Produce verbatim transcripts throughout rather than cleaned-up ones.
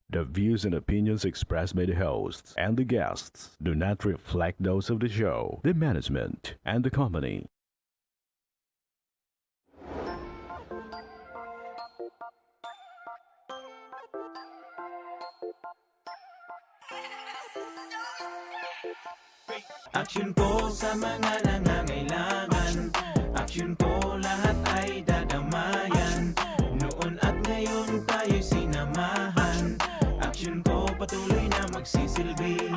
The views and opinions expressed by the hosts and the guests do not reflect those of the show, the management, and the company. Aksyon ko sa mga nangangailangan. Aksyon ko lahat ay dadamayan. Noon at ngayon tayo'y sinamahan. Aksyon ko patuloy na magsisilbi.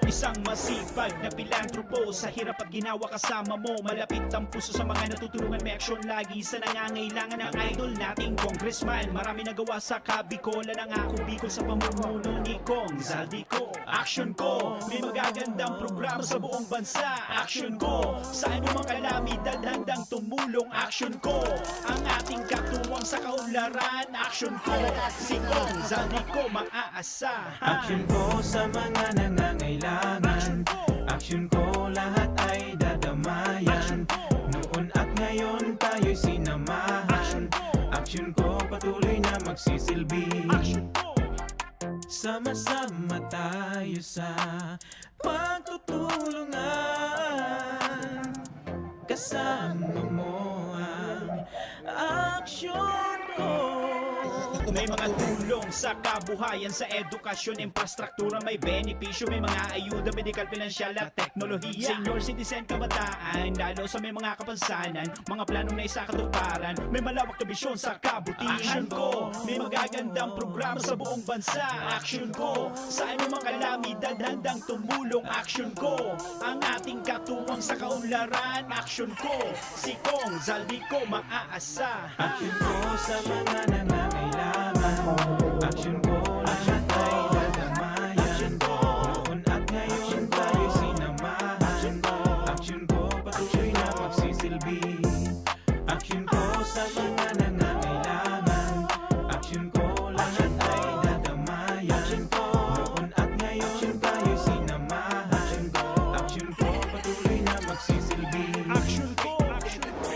Isang masipag na pilantropo. Sa hirap at ginawa kasama mo. Malapit ang puso sa mga natutulungan. May aksyon lagi sa nangangailangan. Ang idol nating congressman. Marami nagawa sa Kabikolan. Ang ako Bicol sa pamumuno ni Cong Zaldy ko. Aksyon ko, may magagandang programa sa buong bansa. Aksyon ko, sa anumang kalamidad handang tumulong. Aksyon ko, ang ating katuwang sa kaunlaran. Aksyon ko, si Cong Zaldy ko maaasahan. Aksyon ko sa mga nangangailangan. Aksyon ko, lahat ay dadamayan. Noon at ngayon tayo'y sinamahan. Aksyon ko, patuloy na magsisilbi. Sama-sama tayo sa pagtutulungan. Kasama mo ang aksyon ko. May mga tulong sa kabuhayan, sa edukasyon, infrastruktura, may benepisyo, may mga ayuda, medikal, pinansyal at teknolohiya. Senior citizen, kabataan, lalo sa may mga kapansanan, mga planong naisakatuparan, may malawak na bisyon sa kabutihan. Aksyon ko, may magagandang programa sa buong bansa. Aksyon ko, sa anumang kalamidad handang tumulong. Aksyon ko, ang ating katuwang sa kaunlaran. Aksyon ko, si Cong Zaldy ko maaasahan. Aksyon ko sa mga nangangailangan. Aksyon ko, lahat ay dadamayan. Noon at ngayon tayo sinamahan. Aksyon ko, patuloy na magsisilbi. Aksyon ko sa mga nangangailangan. Aksyon ko, lahat ay dadamayan. Noon at ngayon tayo sinamahan. Aksyon ko, patuloy na magsisilbi. Aksyon ko, aksyon ko.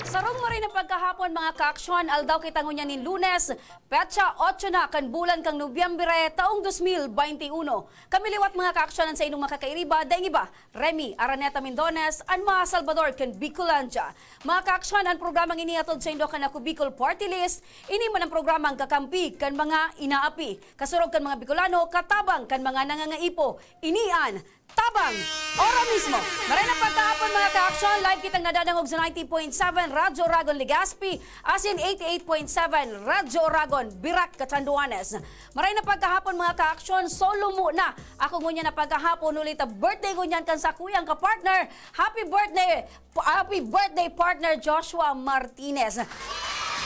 Sarong maray na pagkahapon, mga kaaksyon, aldaw kita ngunyan nin Lunes, petsa otso na kan bulan kan Nobyembre, taong dos mil baynte uno. Kami liwat, mga kaaksyon, an saindong makakairiba, daing iba, Remy Araneta Mindones, an mga Salvador kan Bicolandia. Mga kaaksyon, an programang ini hatod saindo kan Ako Bicol Party List. Ini man an programang kakampi kan mga inaapi, kasurog kan mga Bicolano, katabang kan mga nangangaipo. Ini an Tabang! Ora mismo! Maray na pagkahapon, mga kaaksyon, live kitang nadadangog sa ninety point seven Radyo Oragon Legazpi, asin eighty-eight point seven Radyo Oragon, Virac, Catanduanes. Maray na pagkahapon, mga kaaksyon, solo muna ako ngunyan na pagkahapon, huli ta birthday ngunyan kan sakuyang kapartner. Happy birthday, happy birthday, partner Joshua Martinez.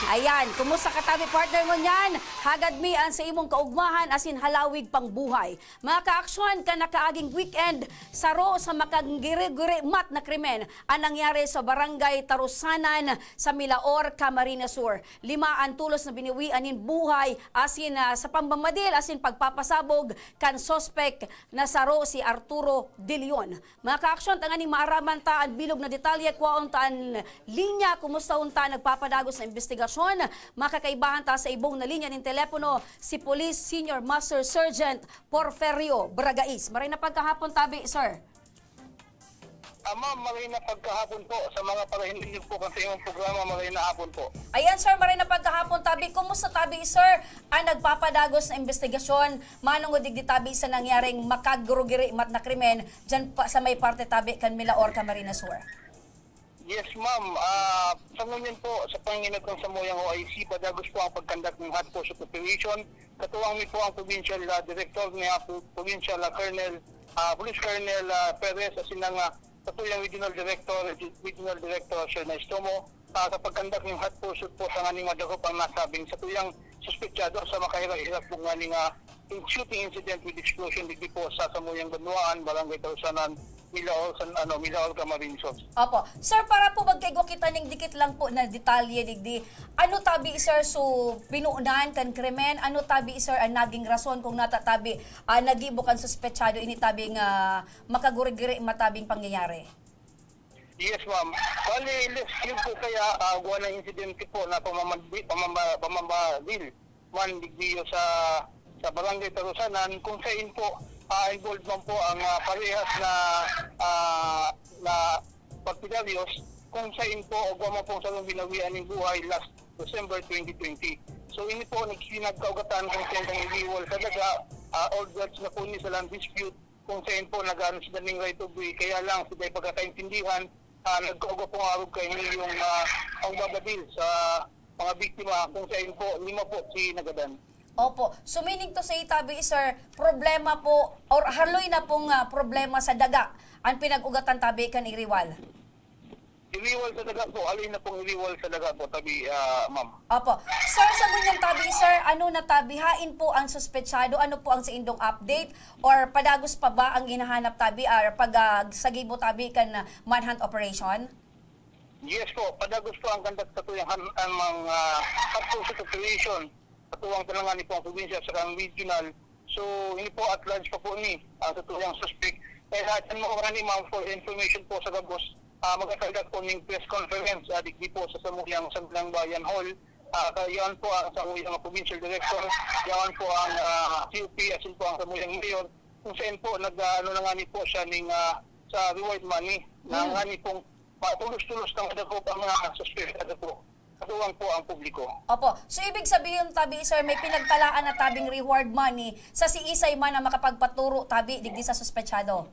Ayan, kumusta ka tabi, partner, ngunyan? Hagad mi an sa imong kaugmahan asin halawig pang buhay. Mga kaaksyon, kan nakaaging weekend, saro sa makagiri-girimat na krimen an nangyari sa Barangay Tarusanan sa Milaor, Camarines Sur. Lima an tolos na binawian nin buhay asin, ah, sa pambamadil asin pagpapasabog kan suspek na saro si Arturo De Leon. Mga kaaksyon, tanganing maaraman ta an bilog na detalye, kwaon ta an linya, kumustahon ta an nagpapadagos na imbestigasyon. Makakaibahan ta sa ibong na linya nin telepono si Police Senior Master Sergeant Porferio Bragais. Maray na pagkahapon tabi, sir. Ah, ma'am, maray na pagkahapon po. Sa mga parahininyo po kan saimong programa, maray na hapon po. Ayan, sir, maray na pagkahapon tabi. Kumusta tabi, sir, an nagpapadagos na imbestigasyon manongod digdi tabi sa nangyaring makagurugirimat na krimen diyan pa, sa may parte tabi kan Milaor, Camarines Sur? Yes, ma'am. Ah, sa ngunyan po, sa panginagkang samuyang O I C, padagos po ang pagkandak ng hot pursuit operation. Katuwang mi po ang provincial, ah, director niya, po, provincial, ah, Colonel, ah, Police Colonel, ah, Perez, asin ang, ah, satuyang regional director, regional director, Sir Nice Tomo, ah, sa pagkandak ng hot pursuit po sa nganing madakop ang nasabing satuyang suspetsado sa makahirap-hirap po nganing, ah, in-, shooting incident with explosion digdi po sa samuyang Banwaan, Barangay Tausanan, Milaor, San, ano, Milaor, Camarines Sur. Opo. Sir, para po magkaigwa kita ning dikit lang po na detalye digdi. Ano tabi, sir, so pinunan kan krimen? Ano tabi, sir, ang naging rason kung nata tabi, ah, nagibo kan suspetsado ini tabi nga makagurigiri matabing pangyayari? Yes, ma'am. Bali, last year po kaya, ah, gawa ng insidente po na pamamadi-, pamama-, pamamabadil man digdiyo sa, sa Barangay Tarusanan, kung sain po, ah, involved man po ang, ah, parehas na, ah, na partidaryos, kung sain po, gawa man pong sarong binawian ng buhay last December twenty twenty. So, ini po, nagkinagkaugatan kung sain ang iliwal sa daga, ah, all drugs na po ni sa land dispute, kung sain po nag-aano sila ning right of way, kaya lang sa dahil pagkakaintindihan, ah, nagkaugwa pong arog kaini yung, ah, ang babadil sa mga biktima, kung sain po lima po si nagadan. Opo. So meaning to say, tabi, sir, problema po, or haloy na pong ah, problema sa daga ang pinag-ugatan tabi kan iriwal? Iriwal sa daga po, alin na pong iriwal sa daga po, tabi, ah, ma'am. Opo. Sir, sa ngunyan tabi, sir, ano na tabi, hain po ang suspetsado? Ano po ang saindong update? Or padagos pa ba ang hinahanap tabi, or pag ah, sagibo tabi kan ah, manhunt operation? Yes po, padagos po ang conduct sa tuyang han-, ang mga hapon sa situation sa tuwang tanangan ni pong probinsya sa kang regional. So, ini po at large pa po ni ang sa tuyang suspect. Kaya natin mo ni ma'am for information po sa gabos, ah, magkakandak po ning press conference, ah, digdi po sa Samuyang Sangguniang Bayan Hall. Ah, ka-, yan po ang Samuyang Provincial Director, yan po ang, ah, C O P, asin po ang Samuyang Mayor. Kung saan po, nag, ah, ano na nga ni po siya ning, ah, sa reward money, na Hmm. nga ni pong matulos-tulos na madakop ang mga suspect na po. Katuwang po ang publiko. Opo. So, ibig sabihin, tabi, sir, may pinagtalaan na tabing reward money sa siisay man na makapagpaturo tabi digdi sa suspetsado?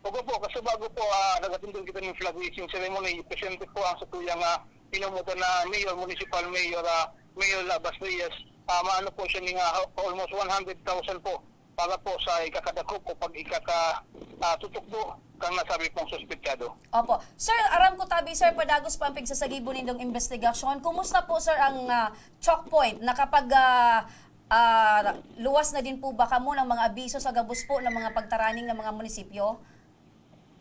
Opo po, kasi bago po, ah, nag-attend kita ng flag raising ceremony, presente po ang sa tuyang, ah, pinumutan na mayor, municipal mayor, ah, Mayor Labas Reyes. Ah, maano po siya ni nga, ah, almost one hundred thousand po para po sa ikakadakop o pag ikaka, ah, tutukdo kang nasabi pong suspetsado. Opo. Sir, aram ko tabi, sir, padagos pa ang pigsasagibo nindong investigasyon. Kumusta po, sir, ang ah, choke point? Nakapag ah, ah, luwas na din po ba kamo ng mga abiso sa gabos po ng mga pagtaraning ng mga munisipyo?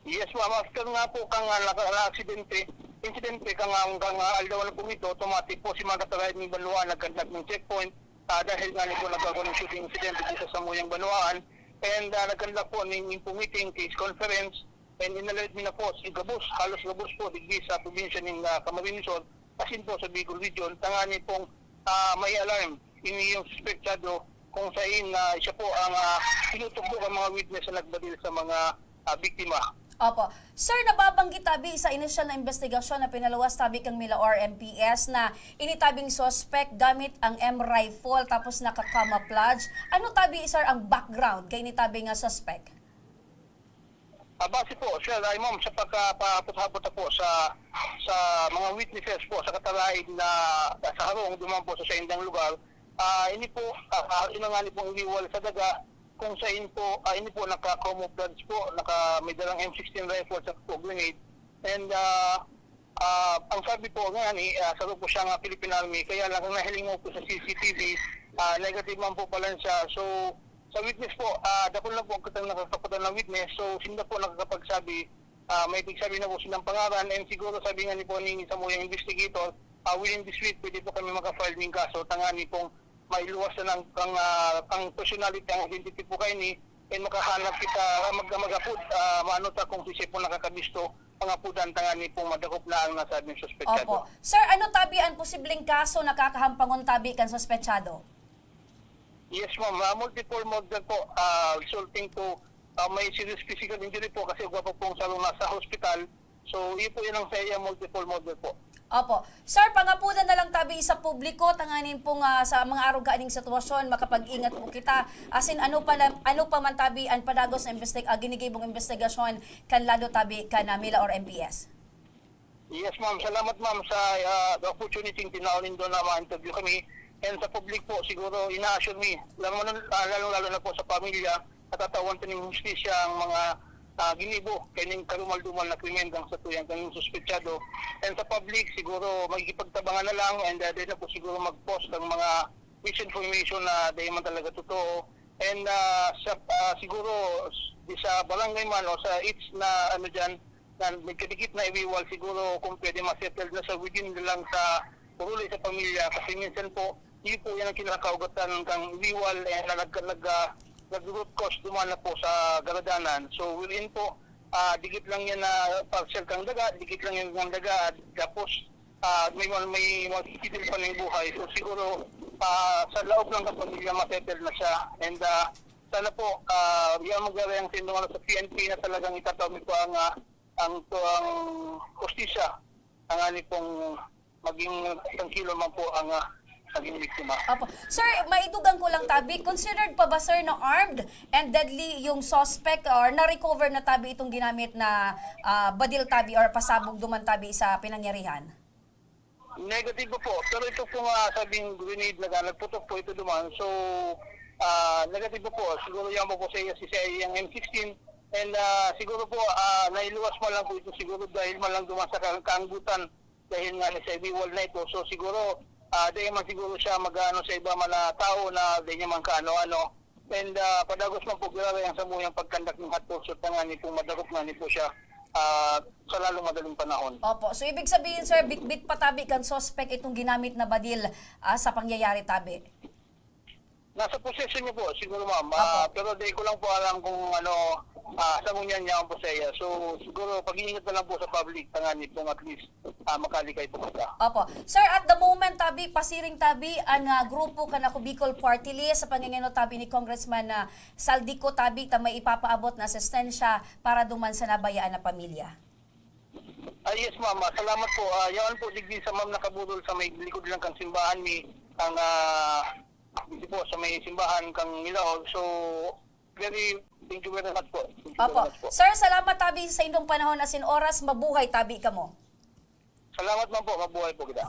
Yes, ma'am. After nga po kang, ah, naka-, na-aksidente, insidente kang, ah, kang, ah, aldaw na po ito, automatic po si mga katarayan ng banwa nagkandak ng checkpoint, ah, dahil nga ni po nagkakaroon ng shooting incident dito sa Samuyang Banwaan. And, ah, nagkandak po ng info meeting, case conference, and inalert mi na po si gabos, halos gabos po digdi sa probinsya ng, ah, Camarines Sur, asin po sa Bicol Region, tangani pong, ah, may alarm ini yung suspetsado kung sain na siya po ang, ah, tinutukdo ang mga witness na nagbadil sa mga, ah, biktima. Opo. Sir, nababanggit tabi sa inisyal na investigasyon na pinaluwas tabi kang Milaor M P S na initabing suspect gamit ang M rifle tapos naka-camouflage. Ano tabi, sir, ang background kay initabing nga suspect? Ah, base po, sir, ay ma'am, sa pagkapahapot-hapot na po sa, sa mga witnesses po sa kataraig na sa harong duman po sa saindang lugar, ah, ini po, ah, ah, ina nga ni pong iniwal sa daga, kung sain po, ah, ini po naka-camouflage po, naka, may dalang M sixteen rifle sa po grenade. And, ah, ah, ang sabi po nga ni, ah, saro po siya nga Philippine Army, kaya lang ang nahiling mo po sa C C T V, ah, negative man po pala siya. So, sa witness po, ah, dakul na po ang katang nakakaputan ng witness. So, sinda po nakakapagsabi, ah, may pigsabi na po silang pangaran. And siguro sabi nga ni po ni Samuyang investigator, ah, within this week, pwede po kami makafile ng kaso. Tangani pong mailuwas na ng, ang, ah, ang personality, ang identity po kayo ni, and makahanap kita, ah, mag-, mag-apod, ah, maano ta kung sisay po nakakabisto, ang apudan tangani pong madakop na ang nasabing suspetsado. Opo. Sir, ano tabi ang posibleng kaso na kakahampangon tabi kan suspetsado? Yes, ma'am. Ah, multiple murder po, ah, resulting to, ah, may serious physical injury po kasi gwapo pong sarong nasa hospital. So, iyo po yan ang sa iya, multiple murder po. Opo. Sir, pangapudan na lang tabi sa publiko, tanganing pong ah, sa mga arog kaaning sitwasyon, makapag-ingat po kita. Asin ano pa, na, ano pa man tabi ang padagos na investig ah, ginigibong investigasyon kan lado tabi kan ah, Milaor M P S? Yes, ma'am. Salamat, ma'am, sa ah, the opportunity na tinaon nindo na ma-interview kami. And sa public po, siguro, ina-assure mi, lalo na, ah, lalong-lalo na po sa pamilya, natatawan po ng hustisya ang mga ah, ginibo kaning karumal-dumal na krimen kang sa tuyang kaning suspetsado. And sa public, siguro, magkikipagtabangan na lang and ah, dahil na po siguro mag-post ang mga misinformation na dahil man talaga totoo. And ah, sa, ah, siguro, s- sa barangay man o sa each na ano diyan, na nagkadikit na iwiwal, siguro kung pwede ma-settle na sa within lang sa puruli sa pamilya. Kasi minsan po, yun po yan ang kinakaugatan ng iwiwal, eh, na nag, nag, ah, nag-root cause duman na po sa garadanan. So, within po, ah, dikit lang yan na parcel kang daga, dikit lang yan kang daga, tapos, ah, may, may, may mapipil pa ng buhay. So, siguro, ah, sa loob lang ng pamilya, ma-settle na siya. And, ah, sana po, ah, yan magdala yung tindungan sa P N P na talagang itatao po ang, ah, ang, ang hustisya, ang ani pong maging tranquilo man po ang, ah, naging biktima. Opo. Sir, maidugang ko lang tabi, considered pa ba, sir, na armed and deadly yung suspect or na-recover na tabi itong ginamit na, ah, badil tabi or pasabog duman tabi sa pinangyarihan? Negative po po. Pero ito po nga sabing grenade na nagputok po ito duman. So, ah, negative po po. Siguro yan po po sa iya si, sa iyang M sixteen. And, ah, siguro po, ah, nailuwas man lang po ito siguro dahil man lang duman sa ka-, kaanggutan dahil nga sa iwiwal na ito. So, siguro, ah, dahil man siguro siya mag-ano sa iba man na tao na di niya man kaano-ano. And, ah, padagos man po, grabe ang samuyang pagkandak ng hot pursuit na nga ni po, madakop nga ni po siya, ah, sa lalong madaling panahon. Opo. So, ibig sabihin, sir, bitbit pa tabi kan suspect itong ginamit na badil, ah, sa pangyayari tabi? Nasa posesyon niya po, siguro, ma'am. Ah, Opo. Pero di ko lang po alam kung ano, ah, sa ngunyan niya ang posesya. So, siguro, pag-iingat na lang po sa public, tangan nitong at least, ah, makalikay po kita. Opo. Sir, at the moment, tabi, pasiring tabi, ang, ah, grupo kan Ako Bicol Party List sa pangingano tabi ni Congressman, ah, Saldico tabi, ta may ipapaabot na asistensya para duman sa nabayaan na pamilya. Ah, yes, ma'am. Ah, salamat po. Ah, yan po, digdi sa ma'am nakabudol sa may likod lang kang simbahan ni ang, ah, dito po sa may simbahan kang Milaog. So, very, thank you very much po. Thank you very Opo. much po. Sir, salamat tabi sa inyong panahon asin oras. Mabuhay tabi kamo. Salamat man po. Mabuhay po kita.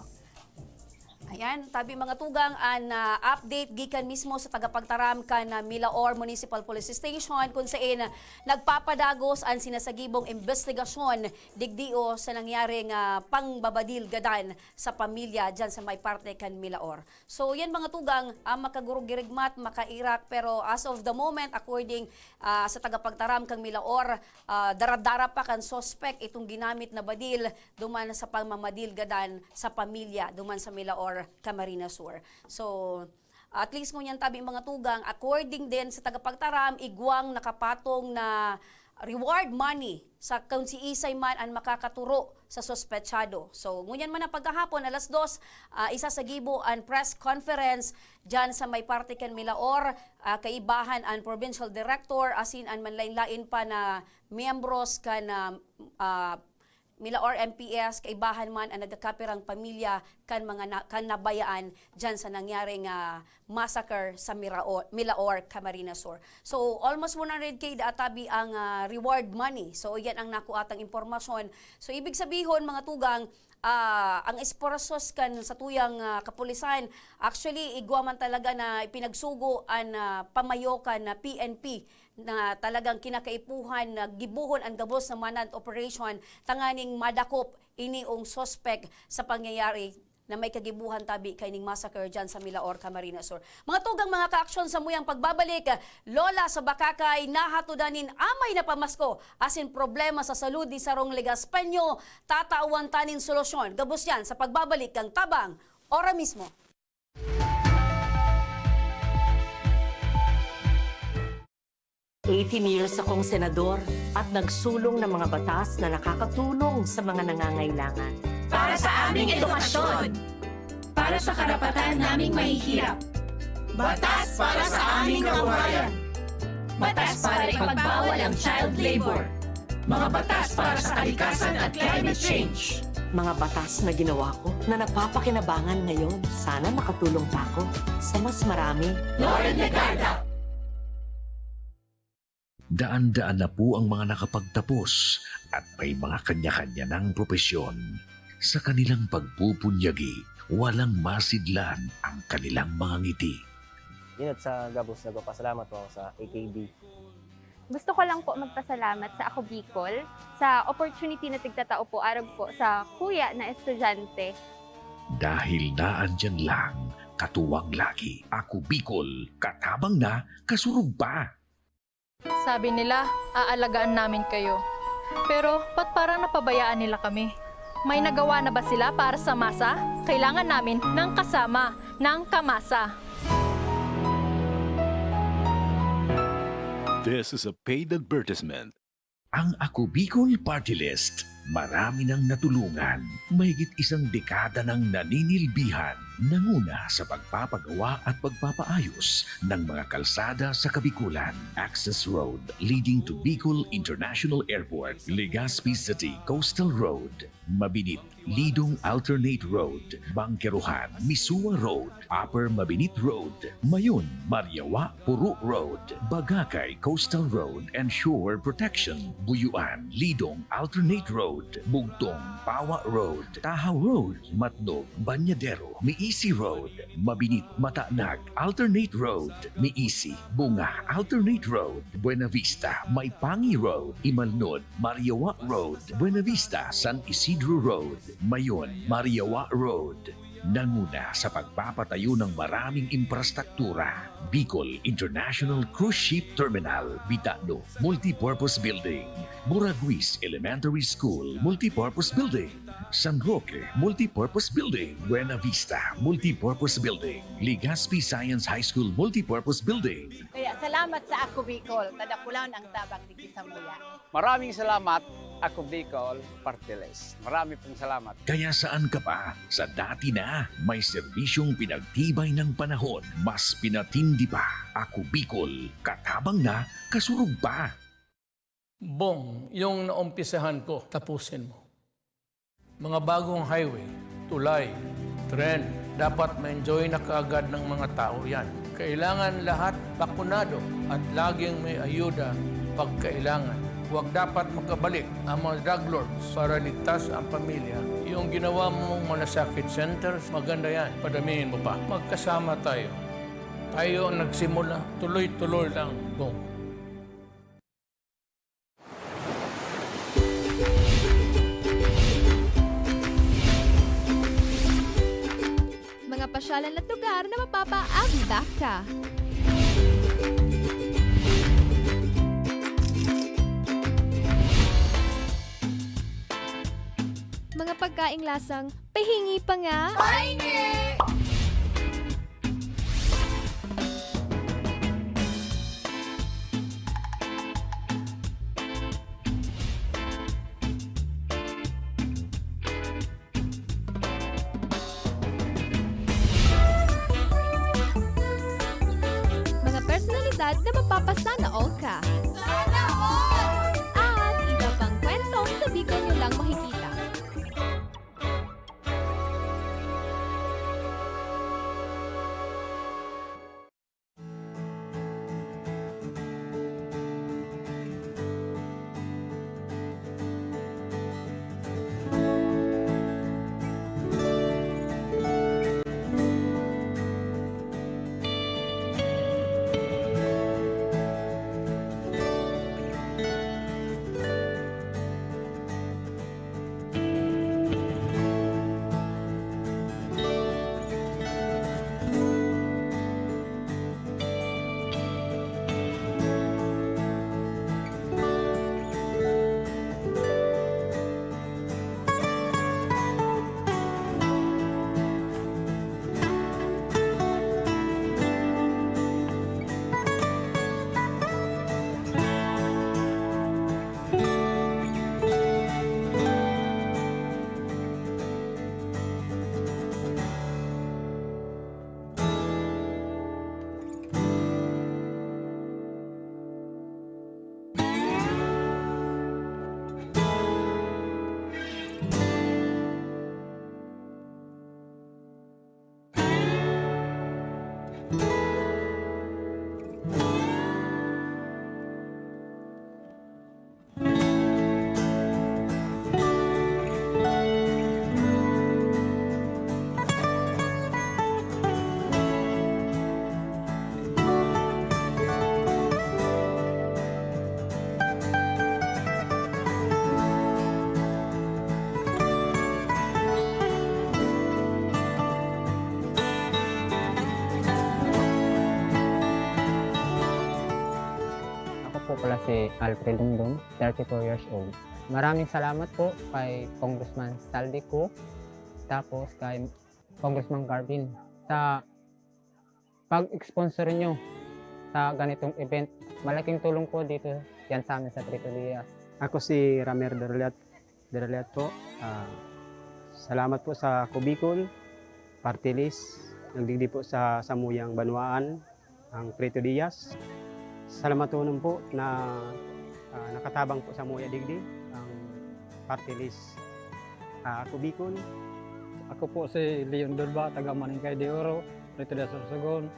Ayan, tabi mga tugang, an, ah, update gikan mismo sa tagapagtaram kan, ah, Milaor Municipal Police Station, kun sain nagpapadagos an sinasagibong imbestigasyon digdi o sa nangyaring, ah, pangbabadil gadan sa pamilya diyan sa may parte kan Milaor. So, yan mga tugang, ah, makagurog-girigmat, makairak, pero as of the moment, according, ah, sa tagapagtaram kan Milaor, ah, dara-dara pa kan suspect itong ginamit na badil duman sa pagmamadil gadan sa pamilya duman sa Milaor, Camarines Sur. So, at least ngunyan tabi mga tugang, according din sa tagapagtaram, igwang nakapatong na reward money sa kung siisay man an makakaturo sa suspetsado. So, ngunyan man na pagkahapon, alas dos, ah, isasagibo an press conference diyan sa may parte kan Milaor, ah, kaibahan an provincial director asin an manlain-lain pa na miyembros kan, ah, ah, Milaor M P S, kaibahan man an nagkakapirang pamilya kan mga na, kan nabayaan diyan sa nangyaring, ah, massacre sa Mirao-, Milaor, Camarines Sur. So, almost one hundred K da tabi ang, ah, reward money. So, yan ang nakuatang impormasyon. So, ibig sabihon, mga tugang, ah, ang esforsos kan satuyang, ah, kapulisan, actually, igwa man talaga na ipinagsugo an, ah, pamayo kan, ah, P N P na talagang kinakaipuhan na gibohon an gabos na manhunt operation tanganing madakop ining suspek sa pangyayari na may kagibohan tabi kaining massacre diyan sa Milaor, Camarines Sur. Mga tugang, mga kaaksyon, samuyang pagbabalik, Lola sa Bacacay, nahatodan nin amay na pamasko asin problema sa salud ni sarong Legaspeño, tatawan ta nin solusyon. Gabos yan sa pagbabalik kan Tabang, ora mismo. Eighteen years akong senador at nagsulong ng mga batas na nakakatulong sa mga nangangailangan. Para sa aming edukasyon. Para sa karapatan naming mahihirap. Batas para sa aming kabuhayan. Batas para ipagbawal ang child labor. Mga batas para sa kalikasan at climate change. Mga batas na ginawa ko na napapakinabangan ngayon. Sana makatulong pa ako sa mas marami. Loren Legarda. Daan-daan na po ang mga nakapagtapos at may mga kanya-kanya ng propesyon. Sa kanilang pagpupunyagi, walang masidlan ang kanilang mga ngiti. Yun, at sa gabos, nagpapasalamat po ako sa A K B. Gusto ko lang po magpasalamat sa Ako Bicol sa opportunity na tigtatao po arog po sa kuya na estudyante. Dahil naandyan lang, katuwang lagi. Ako Bicol, katabang na, kasurog pa. Sa Sabi nila, "Aalagaan namin kayo." Pero ba't parang napabayaan nila kami? May nagawa na ba sila para sa masa? Kailangan namin ng kasama, ng kamasa. This is a paid advertisement. Ang Ako Bicol Party List, marami nang natulungan. Mahigit isang dekada nang naninilbihan, nanguna sa pagpapagawa at pagpapaayos ng mga kalsada sa Kabikulan. Access Road leading to Bicol International Airport, Legazpi City Coastal Road, Mabinit, Lidong Alternate Road, Bangkerohan, Misua Road, Upper Mabinit Road, Mayon, Mariawa, Puro Road, Bagakay Coastal Road and Shore Protection, Buyuan, Lidong Alternate Road, Bugtong, Pawa Road, Tahaw Road, Matnog, Banyadero, Miisi Road, Mabinit, Matanag, Alternate Road, Miisi, Bunga, Alternate Road, Buena Vista, Maipangi Road, Imalnod, Mariawa Road, Buena Vista, San Isidro Road, Mayon, Mariawa Road. Nanguna sa pagpapatayo ng maraming imprastruktura, Bicol International Cruise Ship Terminal, Bitano, Multipurpose Building, Buraguis Elementary School, Multipurpose Building, San Roque, Multipurpose Building, Buena Vista, Multipurpose Building, Legazpi Science High School, Multipurpose Building. Kaya salamat sa Ako Bicol, kadakulan ang tabang digdi samuya. Maraming salamat, Ako Bicol Party List. Marami pong salamat. Kaya saan ka pa? Sa dati na, may serbisyong pinagtibay ng panahon, mas pinatindi pa. Ako Bicol, katabang na, kasurog pa. Bong, yung naumpisahan ko, tapusin mo. Mga bagong highway, tulay, tren, dapat ma-enjoy na kaagad ng mga tao yan. Kailangan lahat bakunado at laging may ayuda pag kailangan. Huwag dapat makabalik ang mga drug lords para ligtas ang pamilya. Yung ginawa mong malasakit centers, maganda yan. Padamihin mo pa. Magkasama tayo. Tayo ang nagsimula. Tuloy-tuloy lang, Bong. Mga pasyalan at lugar na mapapa-Avi back ka. Mga pagkaing lasang pahingi pa nga. Pahingi! Mga personalidad na mapapasana all ka. Sana all! At iba pang kwentong sa Bicol nyo lang makikita. Ako pala si Alfred Dongdong, thirty-four years old. Maraming salamat po kay Congressman Saldi Co, tapos kay Congressman Garvin sa pag-sponsor nyo sa ganitong event. Malaking tulong po dito yan sa amin sa Trito Diaz. Ako si Ramer Dorliat, Dorliat po. Ah, salamat po sa Kubicol, Party List, nagdigdi po sa samuyang banwaan, ang Trito Diaz. Salamatonon po na, ah, nakatabang po sa muya digdi ang Party List, ah, Kubicol. Ako po si Leon Durba, taga Maningkay de Oro, Trito de Sorsogon.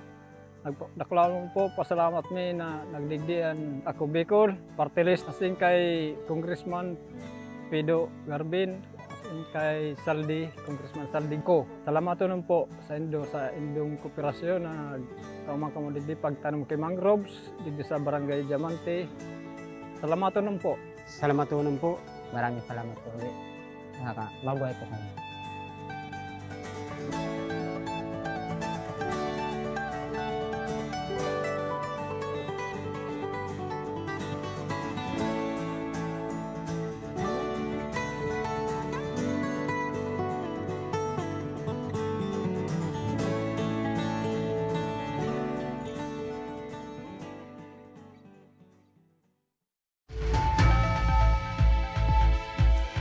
Nagpa-, dakulaon po, pasalamat mi na nagdigdi an Ako Bicol, Party List, asin kay Congressman Pido Garbin, asin kay Saldi, Congressman Saldi Co. Salamatonon po saindo sa indong kooperasyon na nagkaumang kamo digdi pagtanom ki mangroves digdi sa Barangay Diamante. Salamatonon po. Salamatonon po. Maraming salamat po ulit. Nakaka-, mabuhay po kami.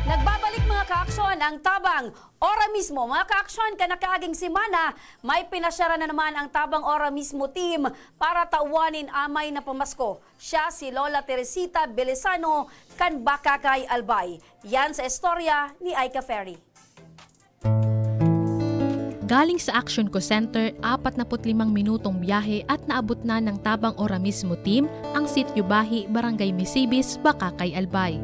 Nagbabalik, mga kaaksyon, ang Tabang Ora Mismo. Mga kaaksyon, kan nakaaging semana, may pinasyaran na naman ang Tabang Ora Mismo team para tawan nin amay na pamasko. Siya si Lola Teresita Belesano kan Bacacay, Albay. Yan sa istorya ni Aika Ferry. Galing sa Action Co Center, apat na put limang minutong biyahe at naabot na ng Tabang Ora Mismo team ang Sitio Bahi, Barangay Misibis, Bacacay, Albay.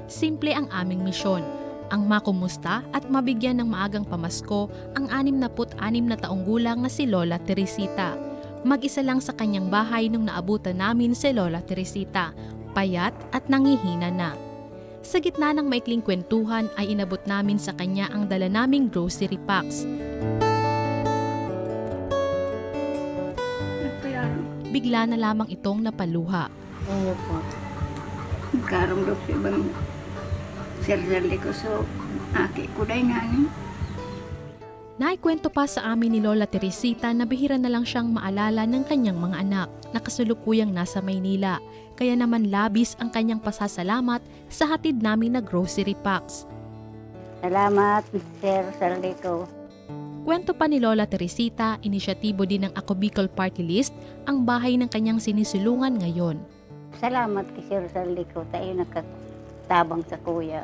Simple ang aming misyon, ang makumusta at mabigyan ng maagang pamasko ang anim na put anim na taong gulang na si Lola Teresita. Mag-isa lang sa kanyang bahay nung naabutan namin si Lola Teresita, payat at nanghihina na. Sa gitna ng maikling kwentuhan ay inabot namin sa kanya ang dala naming grocery packs. Nagpayaro. Bigla na lamang itong napaluha. Oo po. Nagkarong daw sa ibang sersel ko, so, aki ko dai ngani. Naikwento pa sa amin ni Lola Teresita na bihira na lang siyang maalala ng kanyang mga anak na kasalukuyang nasa Maynila, kaya naman labis ang kanyang pasasalamat sa hatid namin na grocery packs. Salamat, Sir Saldico. Kwento pa ni Lola Teresita, inisyatibo din ng Ako Bicol Party List ang bahay ng kanyang sinisulungan ngayon. Salamat kay Sir Saldico, tayo nakatabang sa kuya.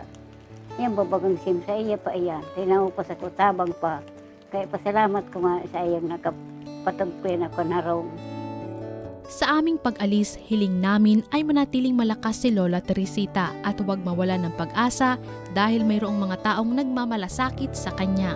Yan babagang sim sa iya pa iyan. Tinaw pa sa kutabang pa. Kaya pasalamat ko nga sa iyang nakapatagpin ako na harong. Sa aming pag-alis, hiling namin ay manatiling malakas si Lola Teresita at huwag mawalan ng pag-asa dahil mayroong mga taong nagmamalasakit sa kanya.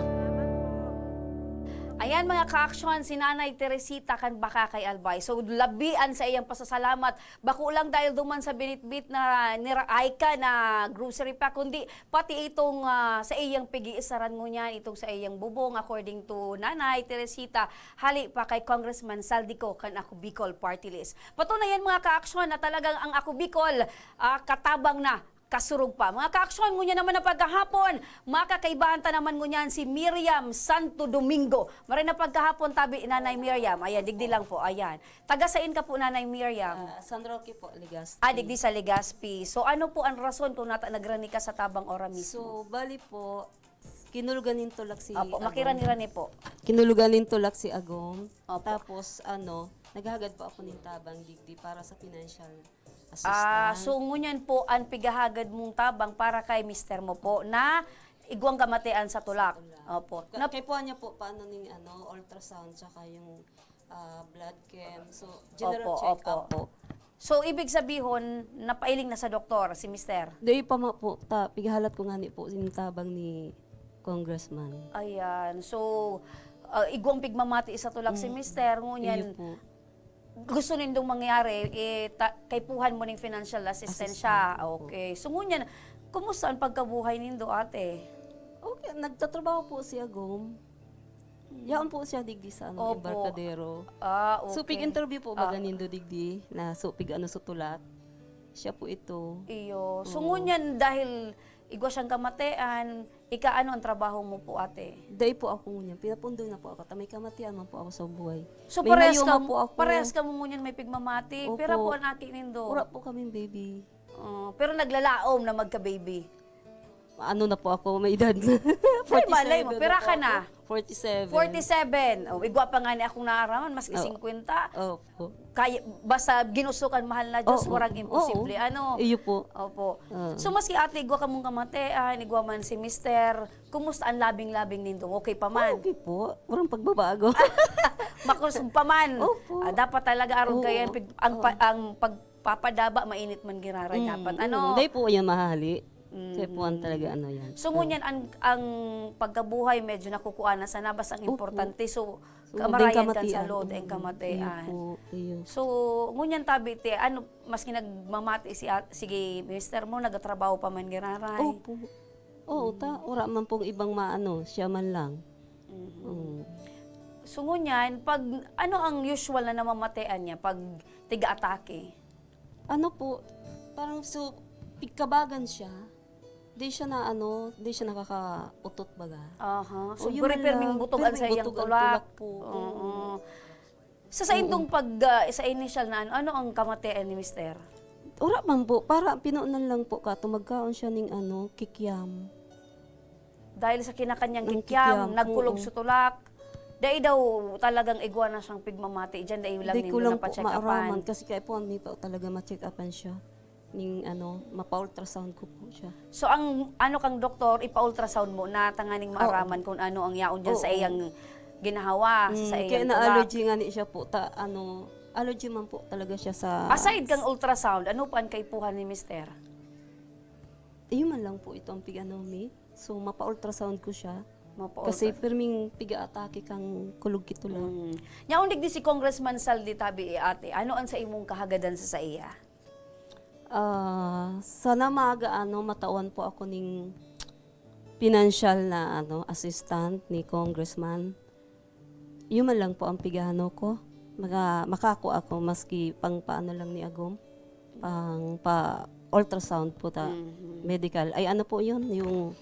Ayan, mga ka-aksyon, si Nanay Teresita kan Bacacay, Albay. So, labian sa iyang pasasalamat. Bako lang dahil duman sa binitbit na nira Aika na grocery pack, kundi pati itong, ah, sa iyang pig-iisaran ngunyan, itong sa iyang bubong, according to Nanay Teresita, hali pa kay Congressman Saldico kan Ako Bicol Party List. Patunay yan, mga ka-aksyon, na talagang ang Ako Bicol, ah, katabang na, kasurog pa. Mga ka-aksyon, ngunyan naman na pagkahapon, makakaibahan ta naman ngunyan si Miriam Santo Domingo. Maray na pagkahapon, tabi, Nanay Miriam. Ayan, digdi lang po, ayan. Taga sain ka po, Nanay Miriam? Ah, San Roque po, Legazpi. Ah, digdi sa Legazpi. So, ano po ang rason kung nata-, nagrani ka sa Tabang Ora Mismo? So, bali po, kinulugan nin tulak si Opo, Agong. Makirani-rani po. Kinulugan nin tulak si Agong. Opo. Tapos, ano, naghahagad po ako nin tabang digdi para sa financial assistance. Ah, so ngunyan po, ang pighahagad mong tabang para kay mister mo po na igwang kamatian sa tulak. Sa tulak. Opo. Ka-, Na- kaipuhan niya po, paano ning, ano, ultrasound, tsaka yung ah, blood chem. So, general Opo, check-up opo. po. So, ibig sabihon, napailing na sa doktor si mister? Dai pa ma po, ta, pighalat ko ngani po yung tabang ni Congressman. Ayan. So, ah, igwang pigmamati sa tulak si Mm. mister, ngunyan, Iyo po. gusto nindong mangyari, eh, ta-, kaipuhan mo ning financial assistance siya. Assistance, opo. Okay. So, ngunyan, kumusta ang pagkabuhay nindo, ate? Okay, nagtatrabaho po si Agom. Yaon po siya digdi sa ano, Opo. Embarcadero. Ah, okay. So, pig-interview po baga Ah. nindo digdi na so, pig-ano, sutulat. Siya po ito. Iyo. So, Oo. ngunyan dahil igwa siyang kamatian, ika ano ang trabaho mo po, ate? Dai po ako ngunyan. Pinapundoy na po ako. Ta may kamatian man po ako sa buhay. So, May parehas mayoma ka, po ako. Parehas ka mo ngunyan may pigmamati. Opo. Pira po ang aki nindo? Wala po kaming baby. Oh, pero naglalaom na magka-baby. Ano na po ako, may edad na. Ay, malay mo, Forty-seven pira na po ka na? Ako. Forty-seven. Forty-seven. Oh, igwa pa nga ni akong naaraman, maski Oo. singkwenta. Opo. Kaya, basta ginusto kan mahal na Diyos, Oo. warang imposible. Oo. Ano? Iyo po. Opo. Ah. So, maski ate, igwa ka mong kamatian, igwa man si mister, kumusta ang labing-labing nindo? Okay pa man? Okay po. Walang pagbabago. Makusog pa man. Opo. Ah, dapat talaga arog Oo. kayo ang pig- ang, pa- ang pagpapadaba, mainit man giraray Mm, dapat. mm. Ano? Hindi po yan mahali. Mm. Kaya po ang talaga ano yan. So, ngunyan, ang, ang pagkabuhay medyo nakukuha na sana, basta ang Opo. importante. So, So, kamarayan maging kan sa kamatian. load and Mm, kamatian. iyo po, iyo. So, ngunyan tabi, te, ano, maski nagmamati si, at- sige, mister mo, nagtatrabaho pa man giraray. Opo. Oo, ta, wala man pong ibang maano, siya man lang. Mhm. Oo. So, ngunyan, pag, ano ang usual na namamatian niya pag tiga-atake? Ano po, parang so, pigkabagan siya. Di siya na ano, di siya nakakautot baga. Aha. O, So, yun very man pirming lang. Butugan Pirming sa iyang butugan, tulak. tulak po. Oo. Oo. Sa saindong pag, ah, sa initial na ano, ano ang kamatian ni mister? Ura man po, para pinoon lang po ka, tumagkaon siya ning ano, kikiam. Dahil sa kinakanyang Ang kikiam, kikiam, nagkulog oo. sa tulak, dai daw talagang igwa na siyang pigmamati dyan, dai lang Di ko nindo lang po napacheck-upan. Maaraman kasi kaya po may pa talaga ma-check-upan siya. Ning ano, mapa-ultrasound ko po siya. So, ang ano kang doktor, ipa-ultrasound mo na tanganing Oo. maaraman kung ano ang yaon dyan sa Oo. iyang ginahawa, Mm, sa kaya iyang tulak. na-allergy nga ni siya po, ta, ano, allergy man po talaga siya sa... Aside kang ultrasound, ano pa ang kaipuhan ni mister? Iyo man lang po ito ang pig-ano mi. So, mapa-ultrasound ko siya. Mapa-ultra- Kasi pirming piga-atake kang kulog kito lang. Mm. Nyaon digdi si Congressman Saldi tabi, eh, ate, ano ang sa imong kahagadan sa saiya? Ah, sana maaga, ano, matawan po ako ning pinansyal na, ano, assistant ni Congressman. Yun man lang po ang pigano ko. Maka, makako ako maski pang paano lang ni Agom. Pang pa ultrasound po ta, Mhm. medical. Ay, ano po yun? Yung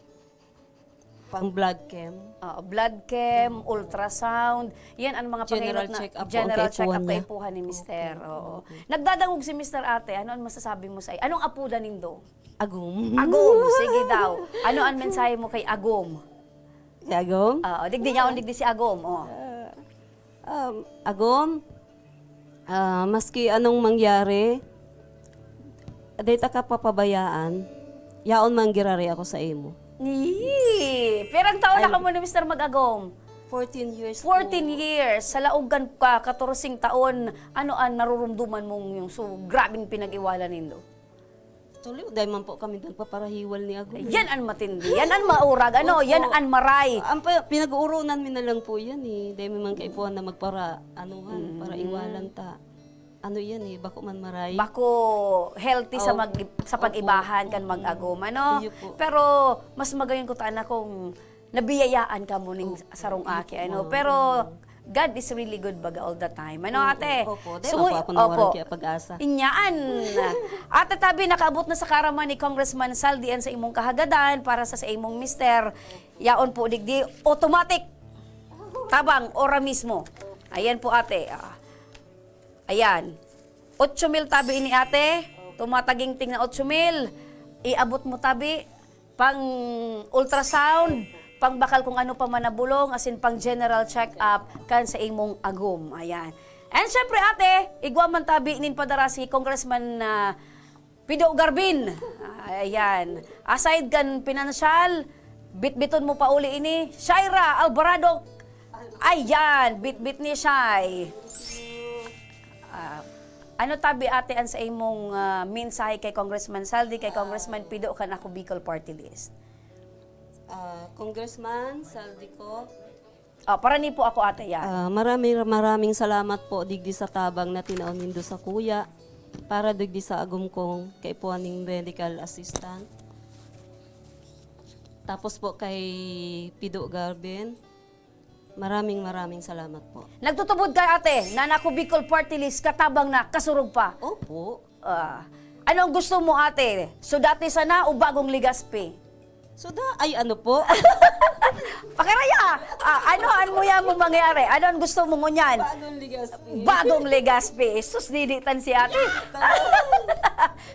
pang blood chem. Oo, blood chem, ultrasound, yan ang mga General pangilot na check-up po ang general kaipuhan check-up niya. Kaipuhan ni mister. Opo, Oo. opo. Nagdadangog si mister ate, ano ang masasabi mo sa anong apodan nindo? Agom. Agom, sige daw. Ano ang mensahe mo kay Agom? Si Agom? Oo, digdi niya, digdi si Agom. Oh. Ah, um, Agom, ah, maski anong mangyari, dahil ta ka papabayaan, yaon man girare ako sa imo. Yee! Pirang taon na Ay. Kamo ni mister mag-agom? Fourteen years Fourteen po. Years. Sa laog kan ka, katorseng taon, ano ang narurumduman mong yung so, grabing pinag-iwalan nindo? Tuloy, dahil man po kami nagpaparahiwal ni Agom. Yan ang matindi. Yan ang maurag. Ano? Opo. Yan ang maray. Ang pa, pinag-uurunan mi na lang po yan eh. Dahil may mga kaipuhan na magpara, anuhan, Mm. para iwalan ta. Ano yan eh, bako man maray. Bako healthy sa Opo. mag sa pag-ibahan kan mag-agom, ano? Iyo po. Pero mas magayon ko ta na kung nabiyayaan ka mo ning Opo. sarong Iyo aki, po, ano? ma'am. Pero God is really good baga all the time. Ano, Oo, ate? opo. Dahil Sumu- ako, ako nawalan opo. kaya pag-asa. Inyaan. Ate Tabi, nakaabot na sa karaman ni Congressman Saldi an sa imong kahagadan para sa, sa imong mister. Yaon po digdi, automatic. Tabang, ora mismo. Ayan po, ate. Ah. Ayan. Otso mil tabi ini, ate. Tumataginting na otso mil. Iabot mo tabi. Pang ultrasound, pang bakal kung ano pa man na bulong, as in pang general check-up, kan sa imong agom. Ayan. And syempre, ate, igwa man tabi nin padara si Congressman, ah, Pido Garbin. Ayan. Aside kan pinansyal, bitbiton mo pa uli ini, Shaira Alvarado. Ayan, bitbit ni Shai. Ah, ano tabi, ate, an sa imong, ah, mensahe kay Congressman Saldi, kay Congressman Pido, kan Ako Bicol Party List? Ah, Congressman Saldi ko. Ah, para ni po ako, ate, yan. Ah, maraming, maraming salamat po digdi sa tabang na tinaon nindo sa kuya para digdi sa agom kong kaipuhan ning medical assistant. Tapos po kay Pido Garben, Maraming, maraming salamat po. Nagtutubod ka, ate, na an Ako Bicol Party List, katabang na, kasurog pa. Opo. Ah, ano ang gusto mo, ate? Sudati sana o bagong Legazpi? Suda, ay ano po? Pakiraya! Ah, ano ang muya mo mangyari? Ano ang gusto mo ngunyan? Bagong Legazpi. Bagong Legazpi. Sus, diditan si ate.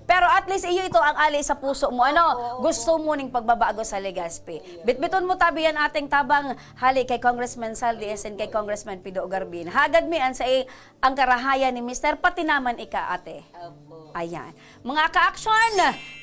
Pero at least iyo ito ang ali sa puso mo. Ano? Gusto mo ning pagbabago sa Legazpi. Bitbiton mo tabi yan, ating tabang, hali kay Congressman Saldi S and kay Congressman Pido Garbin. Hagad mi an sa i-, ang karahayan ni Mister, pati naman ika, ate. Opo. Ayan. Mga ka-aksyon,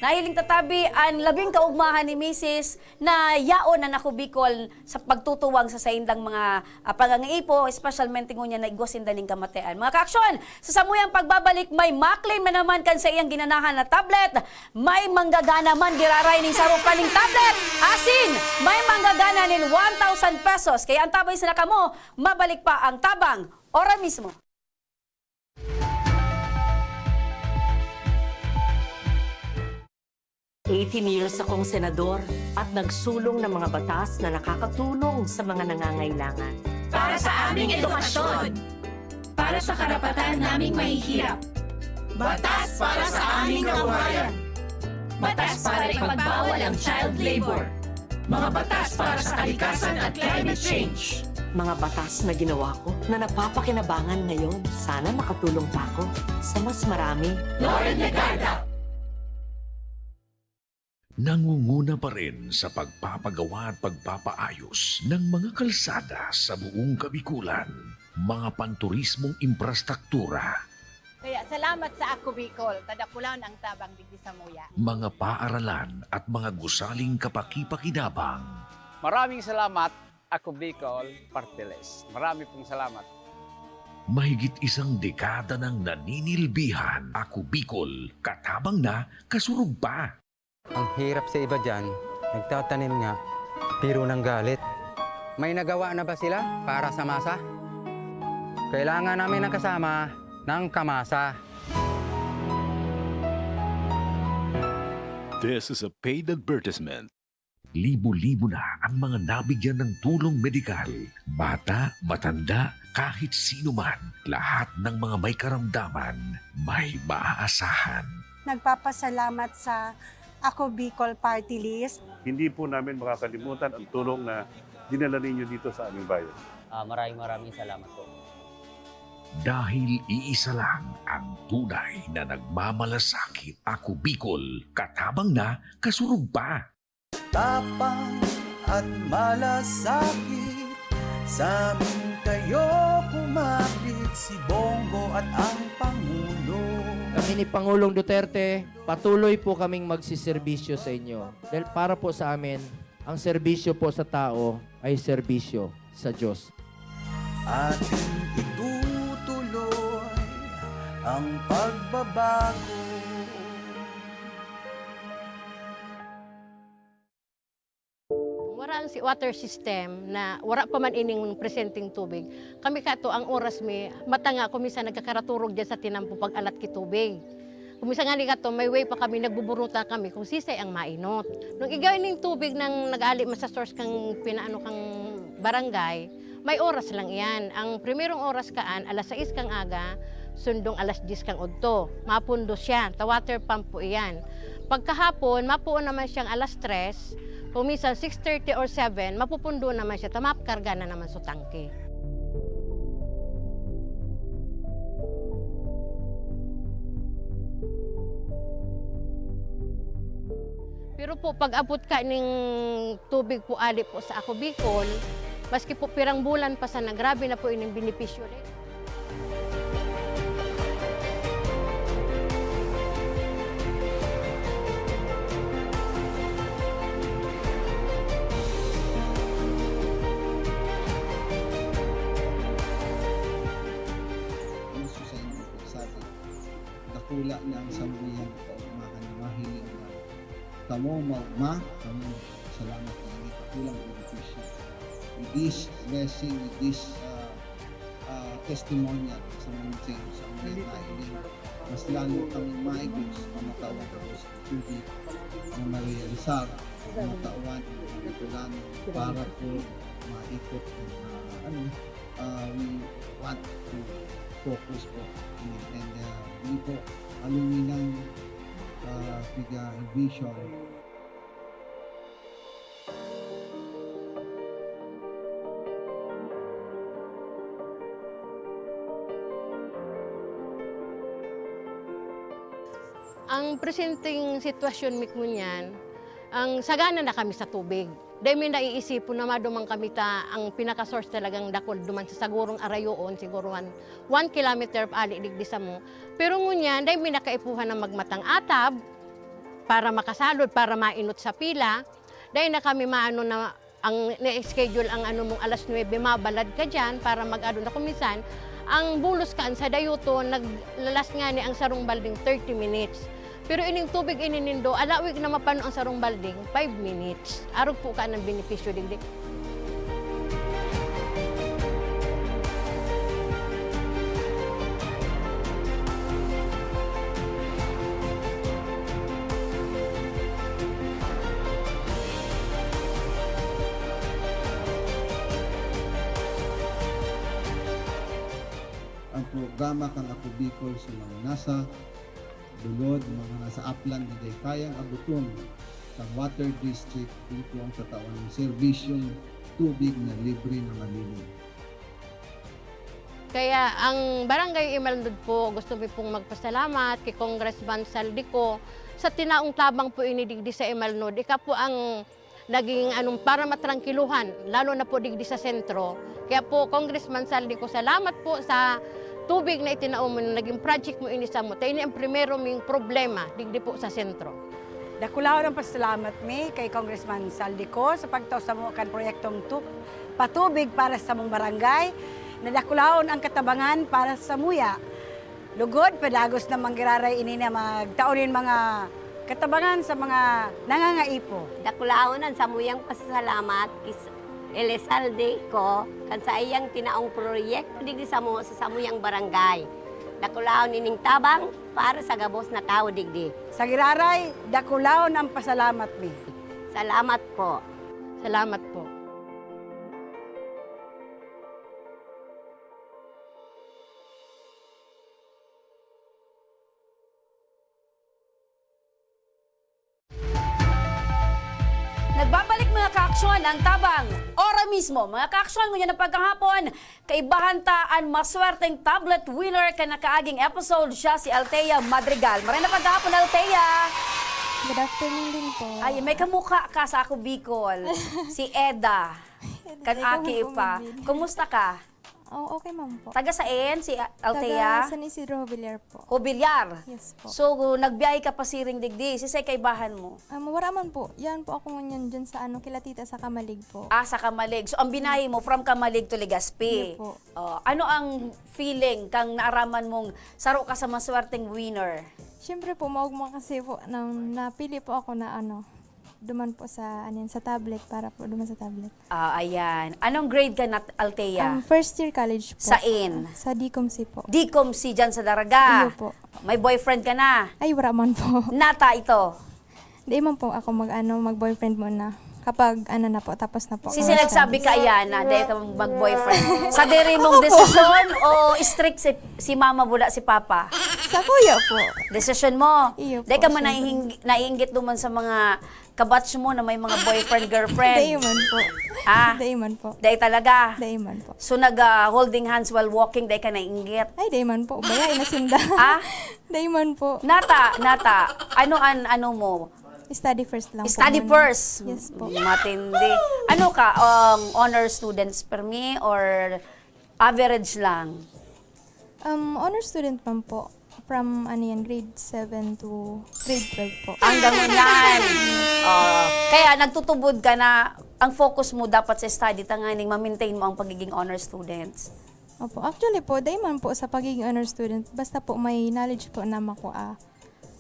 nahiling tatabi an labing kaugmahan ni Misis na yaon an Ako Bicol sa pagtutuwang sa saindang mga, ah, pangangaipo, espesyalmente ngunyan na igwa sinda ning kamatian. Mga ka-aksyon, sa samuyang pagbabalik, may ma-claim na naman kan sa iyang ginanahan na tablet, may manggagana man giraray ning sarong kaning tablet, asin may manggagana nin one thousand pesos. Kaya antabay sana kamo, mabalik pa ang tabang, ora mismo. Eighteen years akong senador at nagsulong ng mga batas na nakakatulong sa mga nangangailangan. Para sa aming edukasyon. Para sa karapatan naming mahihirap. Batas para sa aming kabuhayan. Batas para ipagbawal ang child labor. Mga batas para sa kalikasan at climate change. Mga batas na ginawa ko na napapakinabangan ngayon. Sana makatulong pa ako sa mas marami. Loren Legarda. Nangunguna pa rin sa pagpapagawa at pagpapaayos ng mga kalsada sa buong Kabikulan, mga panturismong imprastraktura, Kaya salamat sa Ako Bicol, tadakulan ang tabang digdi samuya. mga paaralan at mga gusaling kapakipakinabang. Maraming salamat, Ako Bicol Party List. Marami pong salamat. Mahigit isang dekada nang naninilbihan, Ako Bicol, katabang na, kasurog pa. Ang hirap sa iba diyan, nagtatanim nga, pero ng galit. May nagawa na ba sila para sa masa? Kailangan namin ng kasama ng kamasa. This is a paid advertisement. Libo-libo na ang mga nabigyan ng tulong medikal. Bata, matanda, kahit sino man, lahat ng mga may karamdaman, may maaasahan. Nagpapasalamat sa Ako Bicol Party List. Hindi po namin makakalimutan ang tulong na dinala ninyo dito sa aming bayan. Ah, maraming maraming salamat po. Dahil iisa lang ang tunay na nagmamalasakit, Ako Bicol, katabang na, kasurog pa. Tapang at malasakit, sa amin kayo kumapit, si Bongo at ang Pangulo. Kami ni Pangulong Duterte, patuloy po kaming magsiserbisyo sa inyo. Dahil para po sa amin, ang serbisyo po sa tao ay serbisyo sa Diyos. Ating itutuloy ang pagbabago. Wara ang si water system na wara pa man ining presenteng tubig. Kami kato ang oras mi, matanga ko minsan nagkakaraturog diyan sa tinampo pag-alat ki tubig. Kung minsan ngani kato, may way pa kami, nagbuburuta kami kung sisay ang mainot. Nung igay ning tubig nang nag-ali man sa source kang pinaano kang barangay, may oras lang iyan. Ang primerong oras kaan, alas sais kang aga, sundong alas diyes kang udto. Mapundo siya, ta water pump po iyan. Pagkahapon, mapuon naman siyang alas tres, kung minsan six thirty or seven, mapupundo naman siya, ta makarga na naman sa tangke. Pero po, pag-abot ka ning tubig po ali po sa Ako Bicol, maski po pirang bulan pa sana, grabe na po ining benepisyo. Ang susa yung sa atin. Dakula na ang samuyang kaugmahan na mahiling na kamo maugma, kamo salamat na ini kakulang benepisyo. With this blessing, with this, ah, ah, testimonial sa mga sa mga nailing. Mas lalo kami maigos, mamatawan kami sa tubig na marealisar, mamatawan ang Bicolano para po maikot ang, ah, ano, ah, we want to focus po. And, ah, yun po, aluminan, ah, piga vision. Ang presenteng sitwasyon mi ngunyan, ang sagana na kami sa tubig. Dai mi naiisipon na maduman kami ta ang pinaka-source talagang dakul duman sa sagurong arayoon, siguro one, one kilometer ali digdi samo. Pero ngunyan, dai mi na kaipuhan na magmatang atab para makasalod, para mainot sa pila. Dai na kami maano na ang na-schedule ang ano mong alas nuebe, mabalad ka diyan para mag-ano na. Kung minsan, ang bulos kan sa dayuto, naglalas ngani ang sarong balding thirty minutes. Pero ining tubig ini nindo, alawig na mapano ang sarong balding, five minutes. Arog po ka ng benepisyo digdi. Ang programa kan Ako Bicol sa mga nasa bulod, mga nasa aplan na di kayang abuton kan water district, dito ang tatawan ng serbisyong tubig na libre na malinis. Kaya ang Barangay Imalnod po, gusto mi pong magpasalamat kay Congressman Zaldy Co sa tinaong tabang po ini digdi sa Imalnod. Ika po ang naging anong para matrangkiluhan, lalo na po digdi sa sentro. Kaya po, Congressman Zaldy Co, salamat po sa tubig na itinao mo, na naging project mo ini samo. Ta ini ang primero ming problema digdi po sa sentro. Dakulaon ang pasalamat mi kay Congressman Zaldy Co sa pagtao samo kan proyektong tu-, patubig para sa samong barangay, na dakulaon ang katabangan para samuya. Lugod, padagos na manggiraray ini na magtao nin mga katabangan sa mga nangangaipo. Dakulaon an samuyang pasasalamat ki Elizalde Co kan saiyang tinaong proyekto digdi samo sa samuyang barangay. Dakulaon ining tabang para sa gabos na tawo digdi. Sa giraray, dakulaon ang pasalamat mi. Salamat po. Salamat po. Nagbabalik, mga kaaksyon, ang tabang. Ora mismo, mga kaaksyon, ngunyan na pagkahapon, kaibahan ta an maswerteng tablet winner kan nakaaging episode, siya si Althea Madrigal. Maray na pagkahapon, Althea! Good afternoon din po. Ay, may kamukha ka sa Ako Bicol. Si Eda. Kan Eda, ikaw aki po, pa. Mabini. Kumusta ka? Oh, okay man po. Taga saan si A-, Althea? Taga San Isidro Jobiliar po. Jobiliar? Yes po. So, nagbiyahe ka pasiring digdi. Sisay kaibahan mo? Um, wara man po. Yan po ako ngunyan dyan sa ano, kila tita sa Camalig po. Ah, sa Camalig. So, ang binahe mo from Camalig to Legazpi? Yes po. Oh, ano ang feeling kang naaraman mong saro ka sa maswerteng winner? Siyempre po, maugma kasi po nang napili po ako na ano, duman po sa, ano yan, sa tablet, para po duman sa tablet. Ah, ayan. Anong grade ka na, Althea? Ang first year college po. Sain? Sa D Com C po. D Com C dyan sa Daraga? Iyo po. May boyfriend ka na? Ay, wala man po. Nata ito? Di man po ako mag, ano, mag-boyfriend muna. Kapag, ano na po, tapos na po. Sisi nagsabi ka, ayan na, di ka mag-boyfriend. Sa diri mong desisyon o strict si, si mama, wala si papa? Sa kuya po. Desisyon mo? Iyo po, syempre. Di ka man naiing-, naiinggit duman sa mga kabatch mo na may mga boyfriend, girlfriend? Dai man po. Ah? Dai man po. Dai talaga? Dai man po. So, nag, ah, holding hands while walking, dai ka nainggit? Ay, dai man po. Baya, inasinda. Ah? Dai man po. Nata, nata. Ano an, ano mo? Study first lang po. Study first? Yes po. Matindi. Ano ka, um, honor students permi or average lang? Um, honor student man po. From, ano yan, grade seven to grade twelve po. Hanggang ngunyan. Oh, kaya nagtutubod ka na ang focus mo dapat sa study, tanganing ma-maintain mo ang pagiging honor students. Opo. Actually po, dai man po sa pagiging honor student, basta po may knowledge po na makua.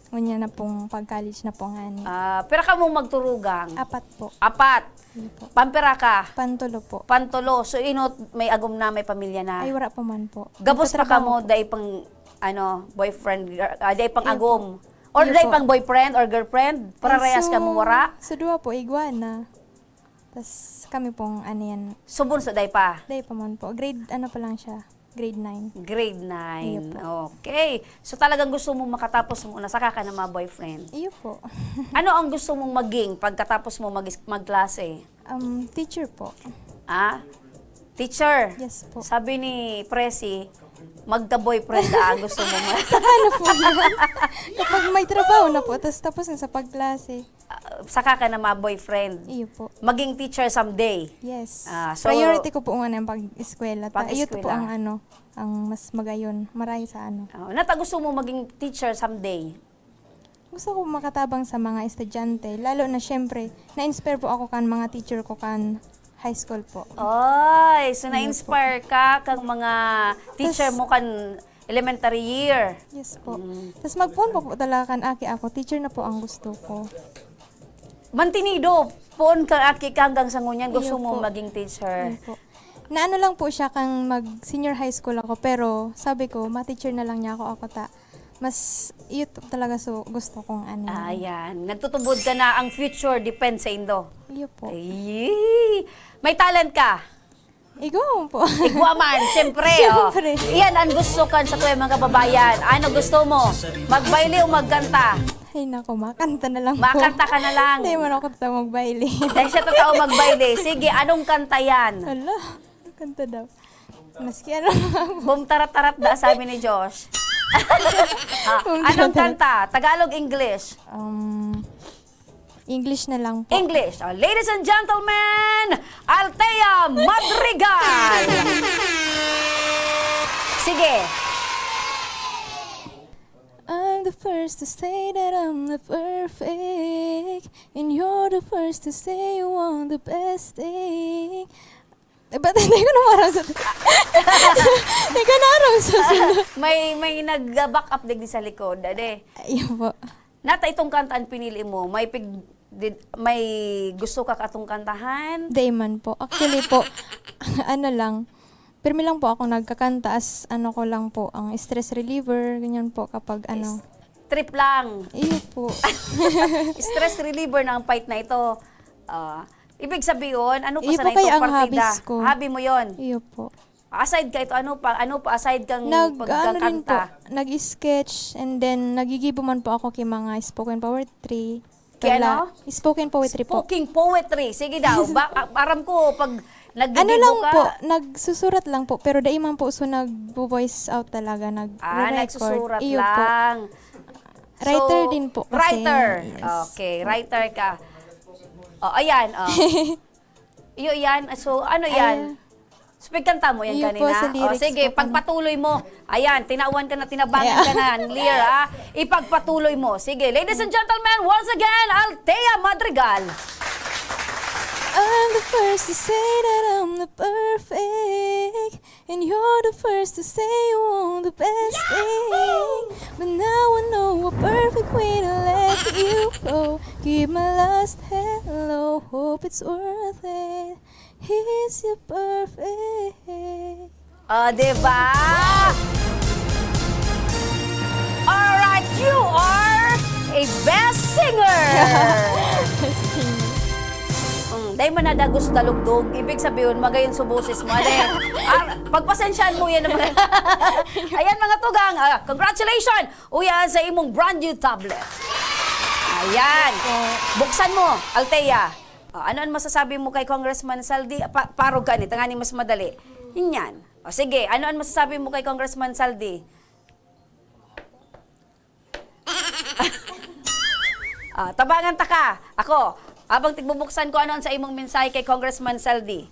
Ngunyan na pong pag-college na po ngani. Ah, pero kamo magturugang? Apat po. Apat? Hindi po. Pampira ka? Pantulo po. Pantulo. So, inot may agom na, may pamilya na? Ay, wala pa man po. Gabos pa kamo, dai pang ano, boyfriend, gir-, ah, dai pang Iyo po. agom. Or Iyo dai po. pang boyfriend or girlfriend? Pararayas Ay, so, kamo wara? so duwa po, igwa na. Tas kami pong, ano yan, Subon sa dai pa? dai pa man po. Grade, ano pa lang siya? Grade nine. Grade nine. Iyo po. Okay. So, talagang gusto mo makatapos muna, saka ka na ma-boyfriend? Iyo po. Ano ang gusto mong maging pagkatapos mo mag-, magklase? Um, teacher po. Ah? Teacher? Yes po. Sabi ni Presi, magka-boyfriend na ang gusto mo ma- Saka na po yan. Kapag may trabaho na po, tas tapos na sa pagklase. Ah, saka ka na ma-boyfriend? Iyo po. Maging teacher someday? Yes. Ah, so Priority ko po nga na yung pag-eskwela. Ta-, iyo to po Pag-eskwela. ang ano, ang mas magayon. Maray sa ano. Oh, nata gusto mo maging teacher someday? Gusto ko makatabang sa mga estudyante, lalo na siyempre, na-inspire po ako kan mga teacher ko kan high school po. Oy, so Yes po. na-inspire ka kang mga teacher Tas mo kan elementary year? Yes po. Mm. Tas magpoon pa po talaga kan aki ako, teacher na po ang gusto ko. Mantenido, poon ka aki ka hanggang sa ngunyan, gusto Iyo mo po. maging teacher? Iyo po. Naano lang po siya kang mag-senior high school ako, pero sabi ko, ma-teacher na lang niya ako, ako ta. Mas, iyo to talaga so, gusto kong ano. Ayan. Nagtutubod ka na, ang future depends sa indo. Iyo po. Ay, may talent ka. Igwa po. Igwa man, siyempre, oh. Siyempre. Iyan ang gusto kan sa tuwing mga kababayan. Ano gusto mo? Magbayle o magkanta? Ay, nako, makanta na lang po. Makanta ka na lang. Hindi man ako totoo magbayle. Dahil siya totoo magbayle. Sige, anong kanta yan? Hala, kanta daw. Maski ano. Boom tarat-tarat da, sabi ni Josh. Ah, Boom anong tarat-tarat. kanta? Tagalog, English? Um, English na lang po. English. Oh, ladies and gentlemen, Althea Madrigal. Sige. I'm the first to say that I'm not perfect, and you're the first to say you want the best thing. Eh, ba't hindi ko na marasa? Hindi ko na aram sa sunod. May, may nag-back up digdi sa likod, ade. Ayun po. Nata itong kanta ang pinili mo, may pig-, did-, may gusto ka katong kantahan? Di man po. Actually po, ano lang, pirmi lang po ako nagkakanta as ano ko lang po, ang stress reliever, ganyan po kapag ano. Is-, trip lang. Iyo po. Stress reliever na ang fight na ito. Ah, ibig sabihin, ano pa Iyo sana po kaya itong ang partida? hobbies ko. Hobby mo yon? Iyo po. Aside ka ito, ano pa, ano pa aside kang Nag, ano rin po, pagkakanta? nag-sketch, and then nagigibo man po ako kay mga spoken poetry. Kay Tagla-, ano? spoken poetry po. Spoken poetry. Sige daw. Ba, a-, aram ko, pag Ano naggigibo lang ka po, nagsusurat lang po, pero dai man po, so nagvo-voice out talaga, Ah, nagre-record. nagsusurat Iyo po. lang. Writer So, din po kasi. writer. Yes. Okay, writer ka. Oh, ayan, oh. Iyo yan. So, ano yan? Ay. So, pagkanta mo yan Iyo po, kanina? sa O, lyrics sige, po, pagpatuloy mo. Ayan, tinawan ka na, tinabangan Yeah. ka na, Lear, ha? Ipagpatuloy mo. Sige, ladies and gentlemen, once again, Althea Madrigal. I'm the first to say that I'm not perfect, and you're the first to say you want the best thing. But now I know a perfect way to let you go. Keep my last hello, hope it's worth it. Here's your perfect. O, di ba? Alright, you are a best singer! Best singer. Mm, dahil man nadagos sa dalugdog, ibig sabihin, magayon sa boses mo. Ade, ah, pagpasensyahan mo yan naman. Ayan, mga tugang, ah, congratulations! Uya sa imong brand new tablet. Ayan. Opo. Buksan mo, Althea. O, ano ang masasabi mo kay Congressman Saldi? Pa-, parog ka ni, tanganing mas madali. Yan. O, sige, ano ang masasabi mo kay Congressman Saldi? Ah, tabangan ta ka. Ako, habang tigbubuksan ko, ano ang sa imong mensahe kay Congressman Saldi?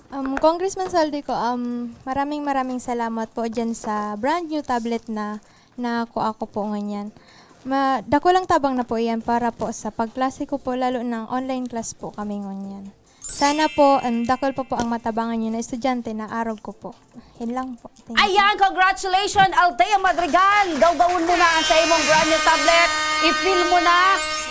Um, Congressman Saldi ko, um, maraming, maraming salamat po dyan sa brand new tablet na nakuha ko po ngunyan. Ma-, dakulang tabang na po yan para po sa pagklase ko po, lalo ng online class po kami ngunyan. Sana po, um, dakul pa po ang matabangan niyo na estudyante na arog ko po. Yan lang po. Thank you. Ayan, congratulations, Althea Madrigal! Gawgawon mo na ang sa imong brand new tablet. I-feel mo na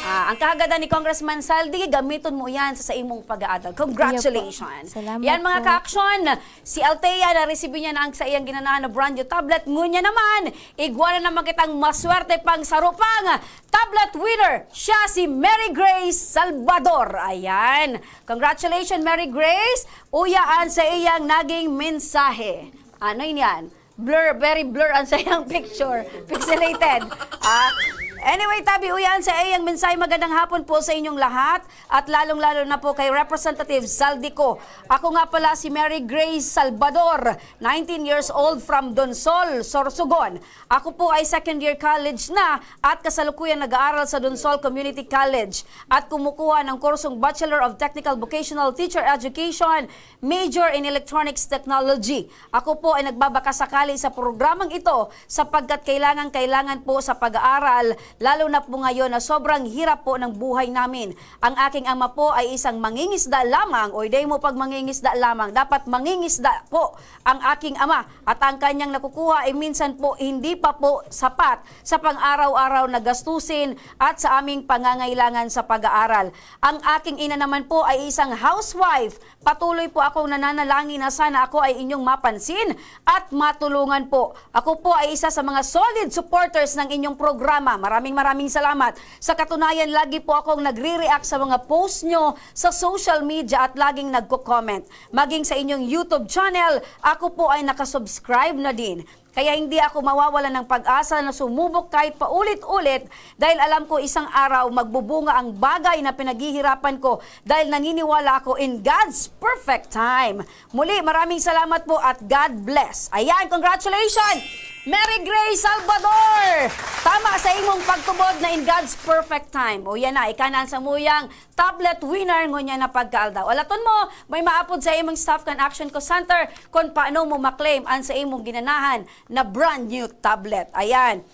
Ah, ang kahagadan ni Congressman Saldi, gamiton mo yan sa, sa imong pag-aadal. Congratulations. Iyo po. Salamat yan, mga po. Ka-aksyon, si Althea, naresibi niya na ang sa iyang ginanahan na brand new tablet. Ngunyan naman, igwa na naman kitang maswerte pang sarupang tablet winner. Siya si Mary Grace Salvador. Ayan. Congratulations, Mary Grace. Uya an sa iyang naging mensahe. Ano yan? Blur, very blur ang sa iyang picture. Pixelated. Ah, anyway, tabi uyan sa iyang mensahe. Magandang hapon po sa inyong lahat at lalong-lalo na po kay Representative Saldico. Ako nga pala si Mary Grace Salvador, nineteen years old, from Donsol, Sorsogon. Ako po ay second year college na at kasalukuyang nag-aaral sa Donsol Community College at kumukuha ng kursong Bachelor of Technical Vocational Teacher Education, major in Electronics Technology. Ako po ay nagbabakasakali sa programang ito sapagkat kailangan-kailangan po sa pag-aaral, lalo na po ngayon na sobrang hirap po ng buhay namin. Ang aking ama po ay isang mangingisda lamang, o di mo pag mangingisda lamang, dapat mangingisda po ang aking ama. At ang kanyang nakukuha ay minsan po hindi pa po sapat sa pang-araw-araw na gastusin at sa aming pangangailangan sa pag-aaral. Ang aking ina naman po ay isang housewife. Patuloy po akong nananalangin na sana ako ay inyong mapansin at matulungan po. Ako po ay isa sa mga solid supporters ng inyong programa. Maraming, maraming salamat. Sa katunayan, lagi po akong nagre-react sa mga post nyo sa social media at laging nagko-comment. Maging sa inyong YouTube channel, ako po ay nakasubscribe na din. Kaya hindi ako mawawalan ng pag-asa na sumubok kahit paulit-ulit, dahil alam ko isang araw magbubunga ang bagay na pinaghihirapan ko, dahil naniniwala ako in God's perfect time. Muli, maraming salamat po at God bless. Ayan, congratulations! Mary Grace Salvador! Tama sa imong pagtubod na in God's perfect time. O yan na, ika na ang samuyang tablet winner ngunyan na pagkaaldaw. Alaton mo, may maapod sa imong staff kan Action Call Center kung paano mo maklaim an sa imong ginanahan na brand new tablet. Ayan.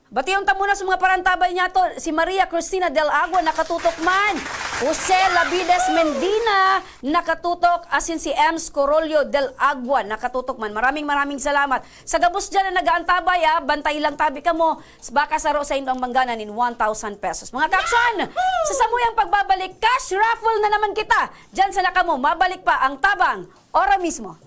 Bation ta muna sa mga parantabay niya to. Si Maria Cristina Del Agua, nakatutok man. Jose Lavides Mendina, nakatutok. Asin si Ems Corollo Del Agua, nakatutok man. Maraming, maraming salamat. Sa gabos dyan na nag-aantabay, ah, bantay lang tabi kamo. Baka saro saindo ang mangganan nin one thousand pesos. Mga ka-aksyon, sa samuyang pagbabalik, cash raffle na naman kita. Diyan sana kamo, mabalik pa ang Tabang, ora mismo.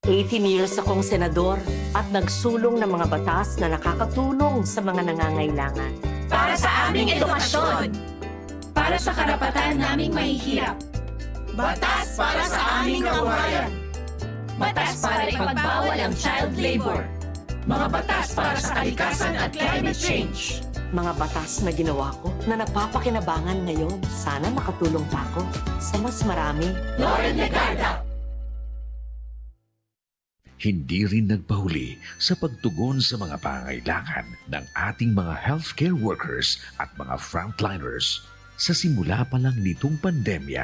Eighteen years akong senador at nagsulong ng mga batas na nakakatulong sa mga nangangailangan. Para sa aming edukasyon. Para sa karapatan naming mahihirap. Batas para sa aming kabuhayan. Batas para ipagbawal ang child labor. Mga batas para sa kalikasan at climate change. Mga batas na ginawa ko na napapakinabangan ngayon. Sana makatulong pa ako sa mas marami. Loren Legarda. Hindi rin nagpahuli sa pagtugon sa mga pangangailangan ng ating mga healthcare workers at mga frontliners. Sa simula pa lang nitong pandemya,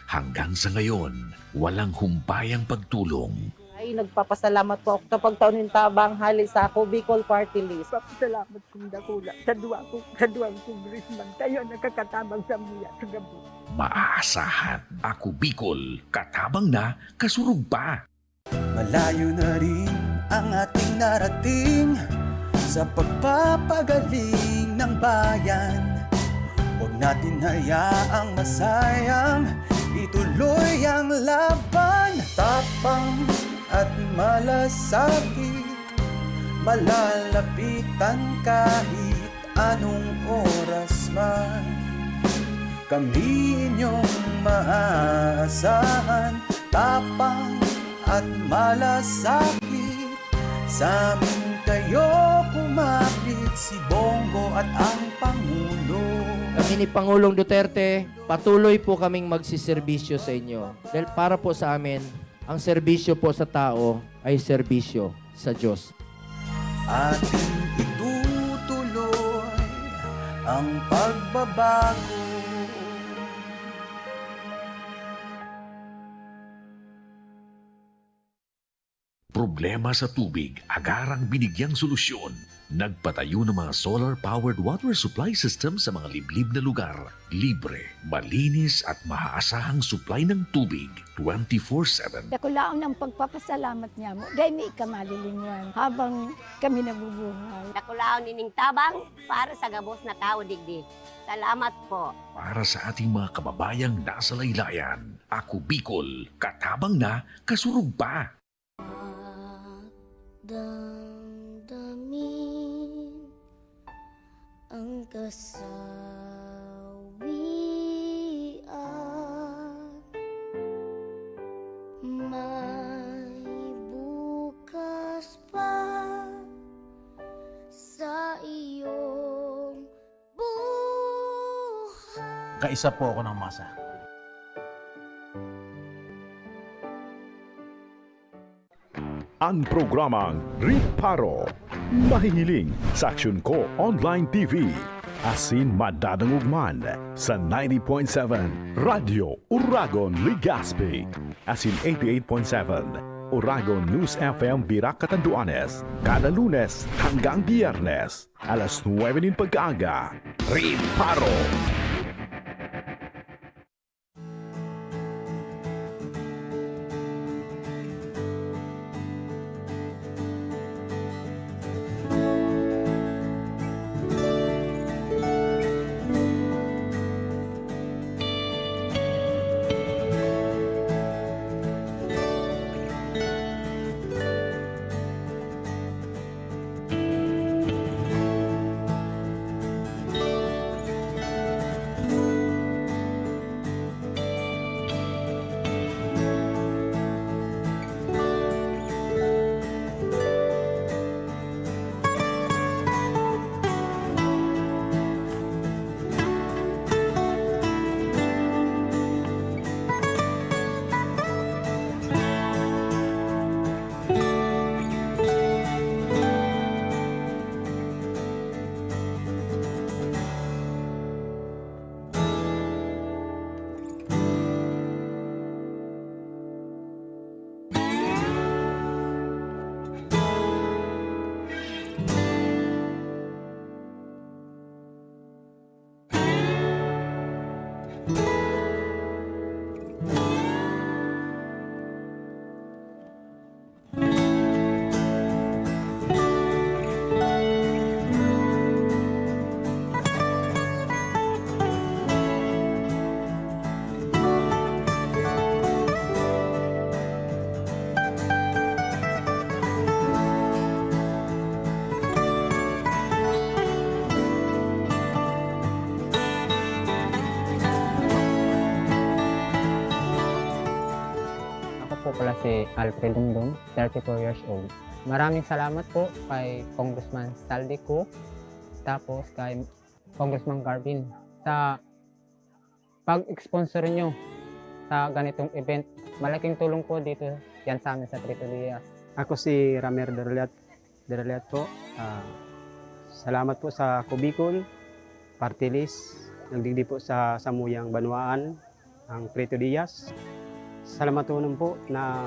hanggang sa ngayon, walang humpayang pagtulong. Ay, nagpapasalamat po ako sa pagtao nin Tabang hali sa Ako Bicol Party List. Papasalamat kong dakula sa duwa ko, sa duwang congressman. Kayo nakakatabang sa mga sa gabi. Maaasahan, Ako Bicol, katabang na, kasurog pa. Malayo na rin ang ating narating sa pagpapagaling ng bayan. Huwag natin hayaang masayang ituloy ang laban. Tapang at malasakit, malalapitan kahit anong oras man. Kami inyong maaasahan, tapang at malasakit. Sa amin kayo kumapit, si Bongo at ang Pangulo. Kami ni Pangulong Duterte, patuloy po kaming magsiserbisyo sa inyo. Dahil para po sa amin, ang serbisyo po sa tao ay serbisyo sa Diyos. Ating itutuloy ang pagbabago. Problema sa tubig, agarang binigyang solusyon. Nagpatayo ng mga solar-powered water supply system sa mga liblib na lugar. Libre, malinis at maaasahang supply ng tubig twenty-four seven. Dakulaon ang pagpapasalamat niya mo. Dahil may ikamalilingwan habang kami nabubuhay. Dakulaon nining tabang para sa gabos na tawo digdi. Salamat po. Para sa ating mga kababayang nasa laylayan, Ako Bicol, katabang na, kasurog pa. Damdamin ang kasawian. May bukas pa sa iyong buhay. Kaisa po ako ng masa. Ang programang Riparo, mahihiling sa Aksyon Ko Online T V, asin madadangog man sa ninety point seven Radyo Uragon, Legazpi, asin eighty-eight point seven Uragon News F M Virac, Catanduanes, kada Lunes hanggang Biyernes, alas nuebe nin pagkaaga. Riparo. Ako po pala si Alfred Dungdung, thirty-four years old. Maraming salamat po kay Congressman Saldi Cu, tapos kay Congressman Garvin sa pag-sponsor nyo sa ganitong event. Malaking tulong po dito yan sa amin sa Trito Diaz. Ako si Ramer Derliat, Derliat po. Ah, salamat po sa Ako Bicol Party List. Nagdigdi po sa samuyang banwaan ang Trito Diaz. Salamatonon po na,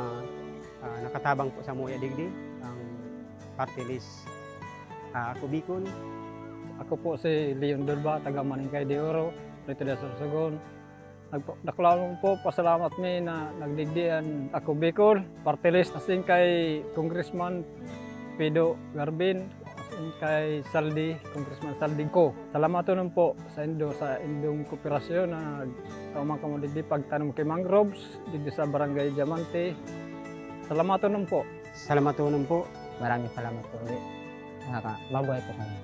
ah, nakatabang po samuya digdi ang Party List, ah, Ako Bicol. Ako po si Leon Durba, taga Maningkay de Oro, Trito Diaz, Sorsogon. Nagpa-, dakulaon po, pasalamat mi na nagdigdi an Ako Bicol Party List, asin kay Congressman Pido Garvin, asin kay Saldi, Congressman Saldi Cu. Salamatonon po saindo sa indong kooperasyon na nagtao man kamo digdi pagtanom ki mangroves digdi sa Barangay Diamante. Salamatonon po. Salamatonon po. Maraming salamat po ulit. Nakaka-, mabuhay po kami.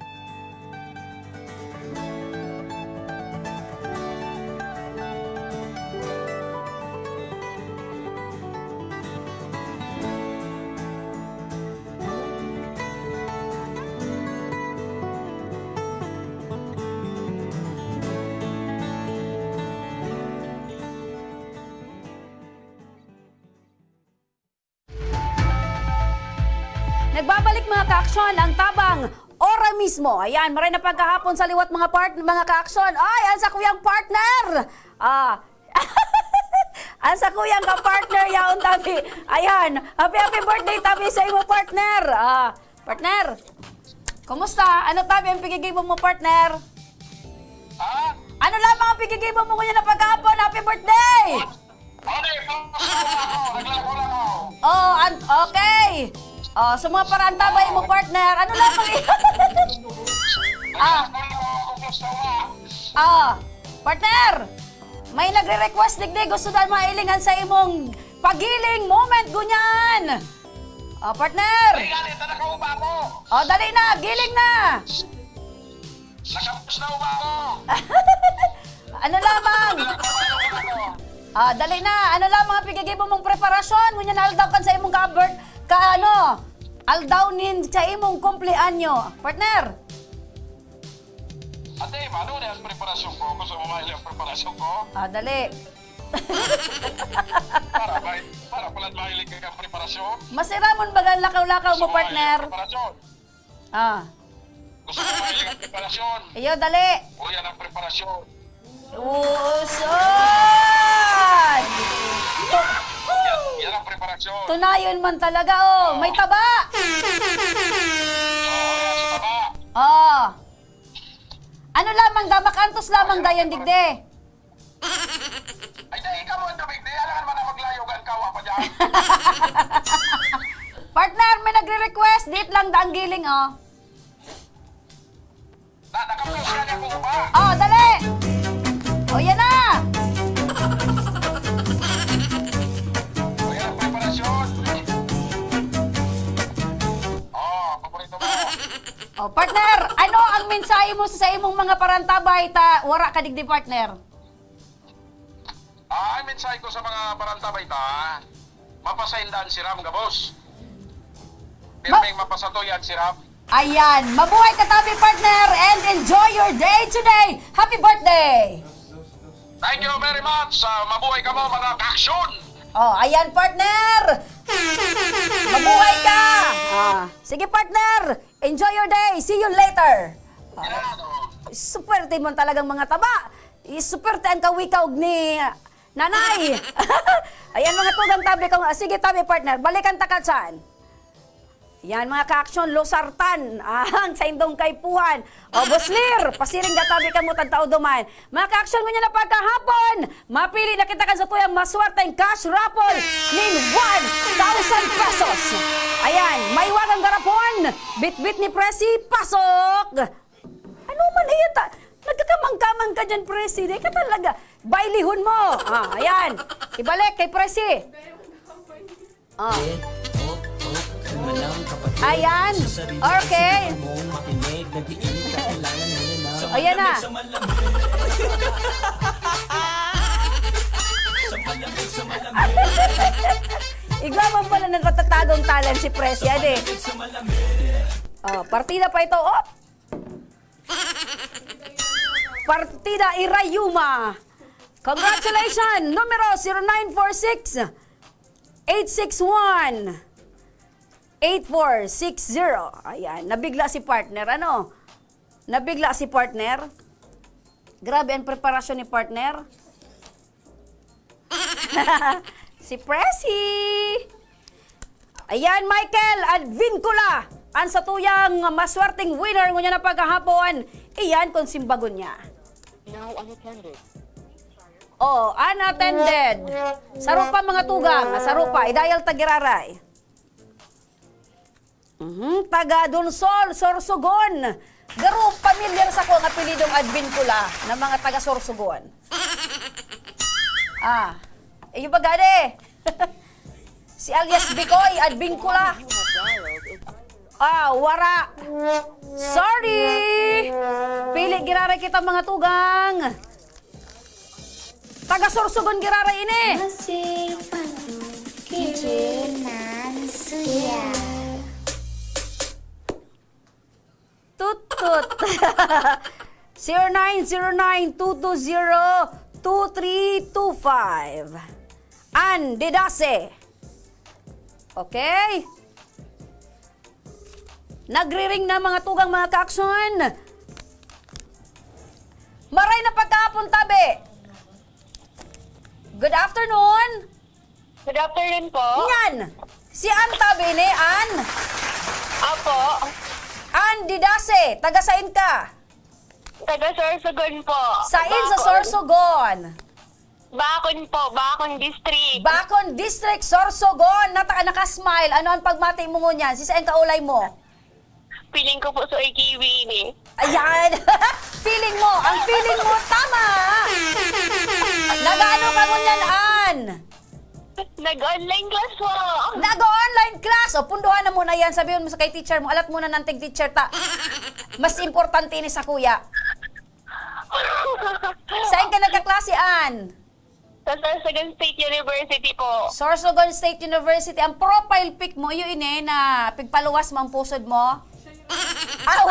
Nagbabalik, mga kaaksyon, ang Tabang Ora mismo. Ayan, maray na pagkahapon sa liwat, mga part-, mga kaaksyon. Ay, ang sakuyang partner! Ah, Ang sakuyang ka-partner yaon, tabi. Ayan. Happy, happy birthday, tabi, sa imo, partner. Ah, partner. Kumusta? Ano, tabi, ang pigigibo mo, partner? Ha? Ano lamang ang pigigibo mo ngayon na pagkahapon? Happy birthday! Ano eh, kumusta ako? Naglako lang ako. Oh, an- okay. Oh, sa mga paraan, tabi, mo, partner. Ano lamang i- Ah. Naglako lang ako, kumusta ka? Ah, partner. May nagre-request digdi, gusto daw mailingan sa imong pagiling moment, ngunyan. Oh, partner. Ay, gali, tara ka, uba ko. Oh, dali na, giling na. Nakapos na, uba ko. Ano lamang? Tara ka, uba ko. Ah, dali na. Ano lamang ang pigigibo mong preparasyon? Ngunyan na aldaw kan sa imong ka-, ka, ano, aldaw nin sa imong kumpleanyo. Partner. Ate, mano na ang preparasyon ko? Gusto mo mahiling ang preparasyon ko? Ah, dali. Para ba, para pala mahiling ka ang preparasyon? Masiramon baga ang lakaw-lakaw mo, partner. Gusto mo mahiling ang preparasyon? Ah. Gusto mo mahiling ang preparasyon? Iyo, dali. O, yan ang preparasyon. Uson! Yan, yan ang preparasyon. Tunayon man talaga, oh. May taba! Oo, yan, sa taba. Oh. Ano lamang da, makantos lamang da yan, digdi. Ay, dai, ikaw mo ang tubig, di. Alangan man na maglayo, gan kawa pa dyan. Partner, may nagre-request. Diit lang da ang giling, oh. Na, nakapos na niya kung ba? Oh, dali! Oh, yan na! O, yan ang preparasyon. Oh, paborito mo. Oh, partner, ano ang mensahe mo sa imong mga parantabay ta wara ka digdi, partner? Ah, ang mensahe ko sa mga parantabay ta, mapasainda an siram gabos. Pirmeng mapasatoy an siram. Ayan, mabuhay ka tabi, partner, and enjoy your day today. Happy birthday! Thank you very much. Ah, mabuhay kamo, mga kaaksyon! Oh, ayan, partner! Mabuhay ka! Ah, sige, partner! Enjoy your day! See you later! Ah, swerte mo talagang mga taba! Isuperte ang kawikaw ni Nanay! Ayan, mga tugang tabi ko nga. Sige, tabi, partner. Balikan ta ka dyan. Yan, mga kaaksyon, Losartan. Ang saindong kaipuhan. O, Boslir, pasiring ka tabi ka mo, tagtao duman. Mga kaaksyon, ngunyan na pagkahapon, mapili na kita kan sa tuyang maswerteng cash raffle nin one thousand pesos. Ayan, may wagang garapon. Bitbit ni Presi, pasok! Ano man iyan ta? Nagkakamangkamang ka dyan, Presi. Di ka talaga. Bailihon mo. Ah, ayan. Ibalik kay Presi. Ah. Ayan. Okay. Ayan na. Igwa man pala nagtatagong talent si Presi, ade. Oh, partida pa ito. Oh. Partida Irayuma. Congratulations! Numero zero nine four six, eight six one, eight four six zero. Ayan, nabigla si partner. Ano? Nabigla si partner? Grabe ang preparasyon ni partner. Si Presi! Ayan, Michael Advincula, ang satuyang maswerteng winner ngunyan na paghahapon. Iyan kung simbagon niya. Now unattended. Oh, unattended. Saro pa, mga tugang. Saro pa. I-dial ta giraray. Mhm, taga Donsol, Sorsogon. Garo, pamilyar sa ko ang apelidong Advincula na mga taga Sorsogon. Ah, iyo ba gani? Si alias Bikoy, Advincula. Ah, wara. Sorry. Pili giraray kita, mga tugang. Taga Sorsogon giraray ini. Masipag, DJ Nansuya. Tutut. Zero nine zero nine two two zero two three two five. An Didase. Okay? Nagriring na, mga tugang, mga kaaksyon. Maray na pagkahapon, tabi. Good afternoon! Good afternoon po. Yan! Si Ann tabi ni Ann. Apo. Ann Didase, taga sain ka? Taga Sorsogon po. Sain sa Bacol. Sorsogon? Bacon po, Bacon District. Bacon District, Sorsogon. Nata-, nakasmile. Ano ang pagmati mo ngunyan? Si sain kaulay mo? Feeling ko po, so, ay kiwi ini. Ayan! Feeling mo! Ang feeling mo, tama! Nag-ano ka ngunyan, Ann? Nag-online class po. Nag-online class! O, punduhan na muna yan. Sabihin mo sa kay teacher mo, alat muna ng tig teacher ta. Mas importante ini sa kuya. Saan ka nagkaklase, Ann? Sa Sorsogon State University po. Sorsogon State University. Ang profile pic mo, yun ini na pigpaluwas mo ang pusod mo? Aw!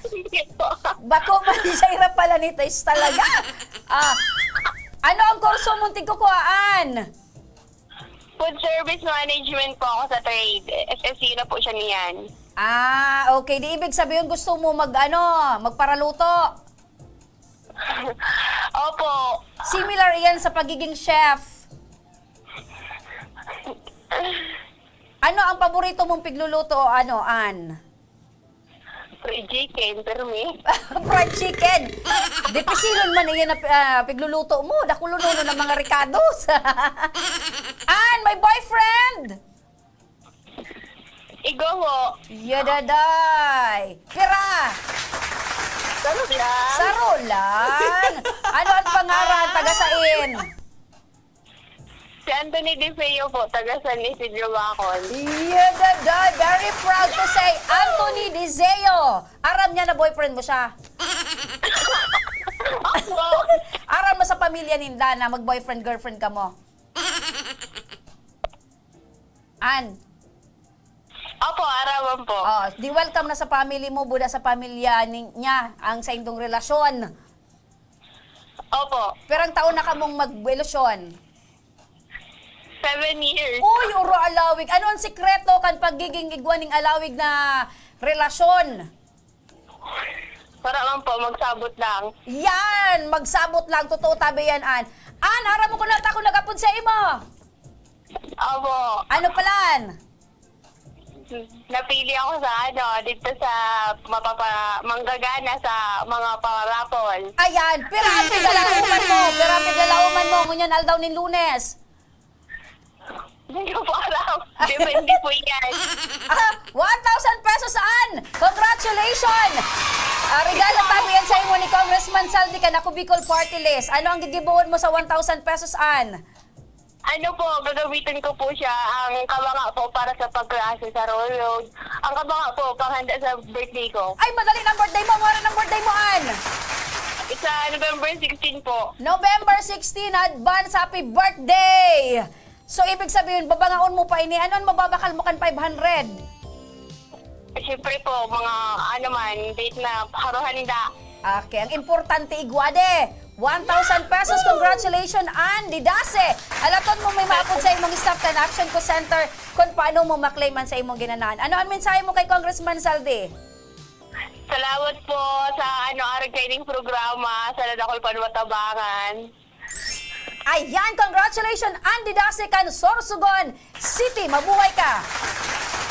Hindi po. Bako man siya, hirap pala nito is talaga. Ah, ano ang kurso mong tigkukuhaan? Food Service Management po ako sa trade. S S C na po siya niyan. Ah, okay. Di ibig sabihin gusto mo mag, ano, magparaluto? Opo. Similar iyan sa pagiging chef. Ano ang paborito mong pigluluto o ano, Ann? Fried chicken, permi. Fried chicken. Dipisilon man iyan na, ah, pigluluto mo. Dakulonono na mga rekados. Ann, may boyfriend? Igwa po. Yadaday. Pira? Saro lang. Saro lang. Ano ang pangaran? Taga sain? Si Anthony Defeo po, taga San Isidro, Bacol. Yadaday. Very proud to say, Anthony Defeo. Aram niya na boyfriend mo siya. Opo. Aram mo sa pamilya ninda na mag-boyfriend, girlfriend ka mo? Ann? Opo, arawan po. Oh, di welcome na sa family mo, buda sa pamilya ni-, niya ang saindong relasyon. Opo. Pirang taon na kamong magrelasyon? Seven years. Uy, uro alawig. Ano ang sikreto kan pagiging igwa ning alawig na relasyon? Wala man po, magsabot lang. Yan! Magsabot lang. Totoo tabi yan, Ann. Ann, aram mo kung nata ako nag-apod sa imo? Opo. Ano palan? Napili ako sa ano, dito sa mapapa-, manggagana sa mga pangarapon. Ayan, pira ang piglalauman mo, pira ang piglalauman mo, ngunyan aldaw nin Lunes. Hindi ko po alam. Depende po yan. Ah, one thousand pesos, Ann! Congratulations! Ah, regalo tabi yan sa imo ni Congressman Saldi kan Ako Bicol Party List. Ano ang gigibohon mo sa one thousand pesos, Ann? Ano po, gagamitin ko po siya, ang kabanga po para sa pagkaasi sa road. Ang kabanga po, panghanda sa birthday ko. Ay, madali na ang birthday mo! Ngwaran ang birthday mo, Ann! Sa November sixteen po. November sixteen, advance happy birthday! So, ibig sabihin, babangaon mo pa ini. Ano ang mababakal mo kan five hundred? Eh, siyempre po, mga ano man, date na haro handa. Okay, ang importante, igwa de. One thousand pesos, congratulations, Ann Didase. Halaton mo may maapod sa imong staff kan Action Co Center kung paano mo ma-claim an sa imong ginanahan. Ano ang mensahe mo kay Congressman Saldi? Salamat po sa, ano, arog kaining programa. Sana dakul pa matabangan. Ayan, congratulations, Ann Didase kan Sorsogon City. Mabuhay ka!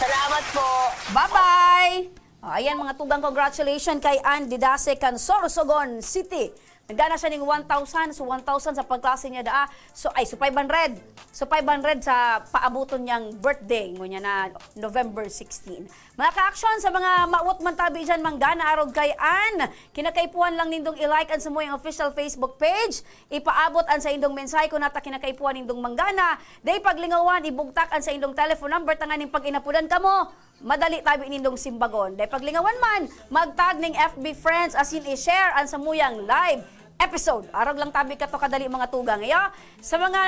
Salamat po. Bye-bye! O, ayan, mga tugang, congratulations kay Ann Didase kan Sorsogon City. Nagana siya ning one thousand, so one thousand sa pagklase niya daa. So, ay, so five hundred. So, five hundred sa paabuton niyang birthday, ngunyan na November sixteen. Mga ka-aksyon, sa mga mawot man tabi dyan, manggana arog kay Ann, kinakaipuhan lang nindong i-like an samuyang official Facebook page, ipaabot an saindong mensahe kun nata kinakaipuhan nindong manggana, dai paglingawan, ibugtak an saindong telephone number tanganing pag inapodan kamo, madali tabi nindong simbagon. Dai paglingawan man, mag-tag ning F B friends asin i-share an samuyang live episode. Arog lang tabi kato kadali, mga tugang, iyo. Sa mga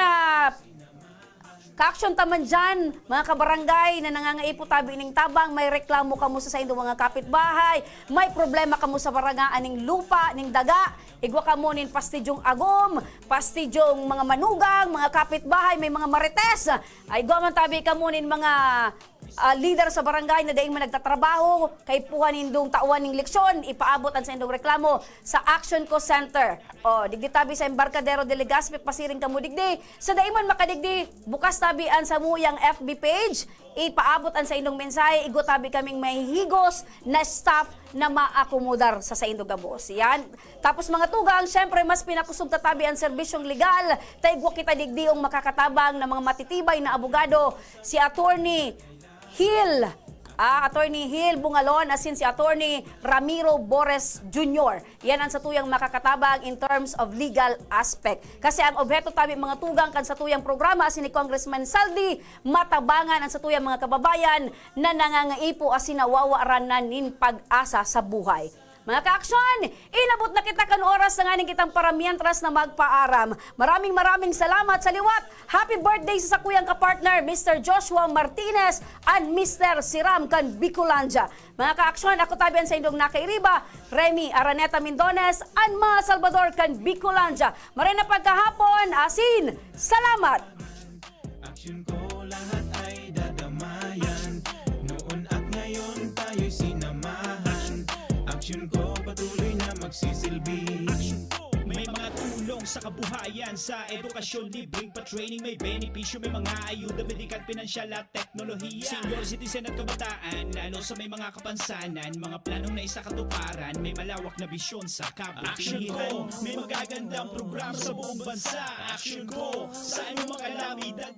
ka-aksyon ta man dyan, mga kabarangay na nangangaipo tabi ning tabang, may reklamo kamo sa saindong mga kapitbahay, may problema kamo sa barangaan ning lupa, ning daga, igwa kamo nin pastidyong agom, pastidyong mga manugang, mga kapitbahay, may mga marites. Ay, igwa man tabi kamo nin mga ah, lider sa barangay na dai man nagtatrabaho, kaipuhan nindong tawan ning leksyon, ipaabot an saindong reklamo sa Action Co Center. O, digdi tabi sa Embarcadero de Legazpi, pasiring kamo digdi. Sa dai man makadigdi, bukas tabi an samuyang F B page, ipaabot an saindong mensahe, igwa tabi kaming mahihigos na staff na maakomodar sa saindong gabos. Yan. Tapos, mga tugang, syempre, mas pinakusog ta tabi an serbisyong legal, ta igwa kita digdiong makakatabang na mga matitibay na abogado, si Attorney Hill, ah, Attorney Hill Bungalon, asin si Attorney Ramiro Bores Junior. Yan ang satuyang makakatabang in terms of legal aspect. Kasi ang obheto tabi, mga tugang, kan satuyang programa, asin ni Congressman Saldi, matabangan ang satuyang mga kababayan na nangangaipo asin nawawaran na nin pag-asa sa buhay. Mga kaaksyon, inabot na kita kan oras na nganing kitang para mientras na magpaaram. Maraming, maraming salamat sa liwat. Happy birthday sa sakuyang kapartner, Mister Joshua Martinez and Mister Siram kan Bicolandia. Mga kaaksyon, ako tabi an saindong nakairiba, Remy Araneta Mindones, an mga Salvador kan Bicolandia. Maray na pagkahapon, asin, salamat! Action ko, lahat ay dadamayan. Noon at ngayon tayo'y sinamahan. Action ko, patuloy na magsisilbi. Action ko, may mga tulong sa kabuhayan. Sa edukasyon, libreng pa-training, may benepisyo, may mga ayuda, medikal, pinansyal at teknolohiya. Senior citizen at kabataan, lalo sa may mga kapansanan, mga planong na isakatuparan, may malawak na bisyon sa kabutihan. Action ko, may magagandang programa sa buong bansa. Action ko, sa inyong mga kalamidad.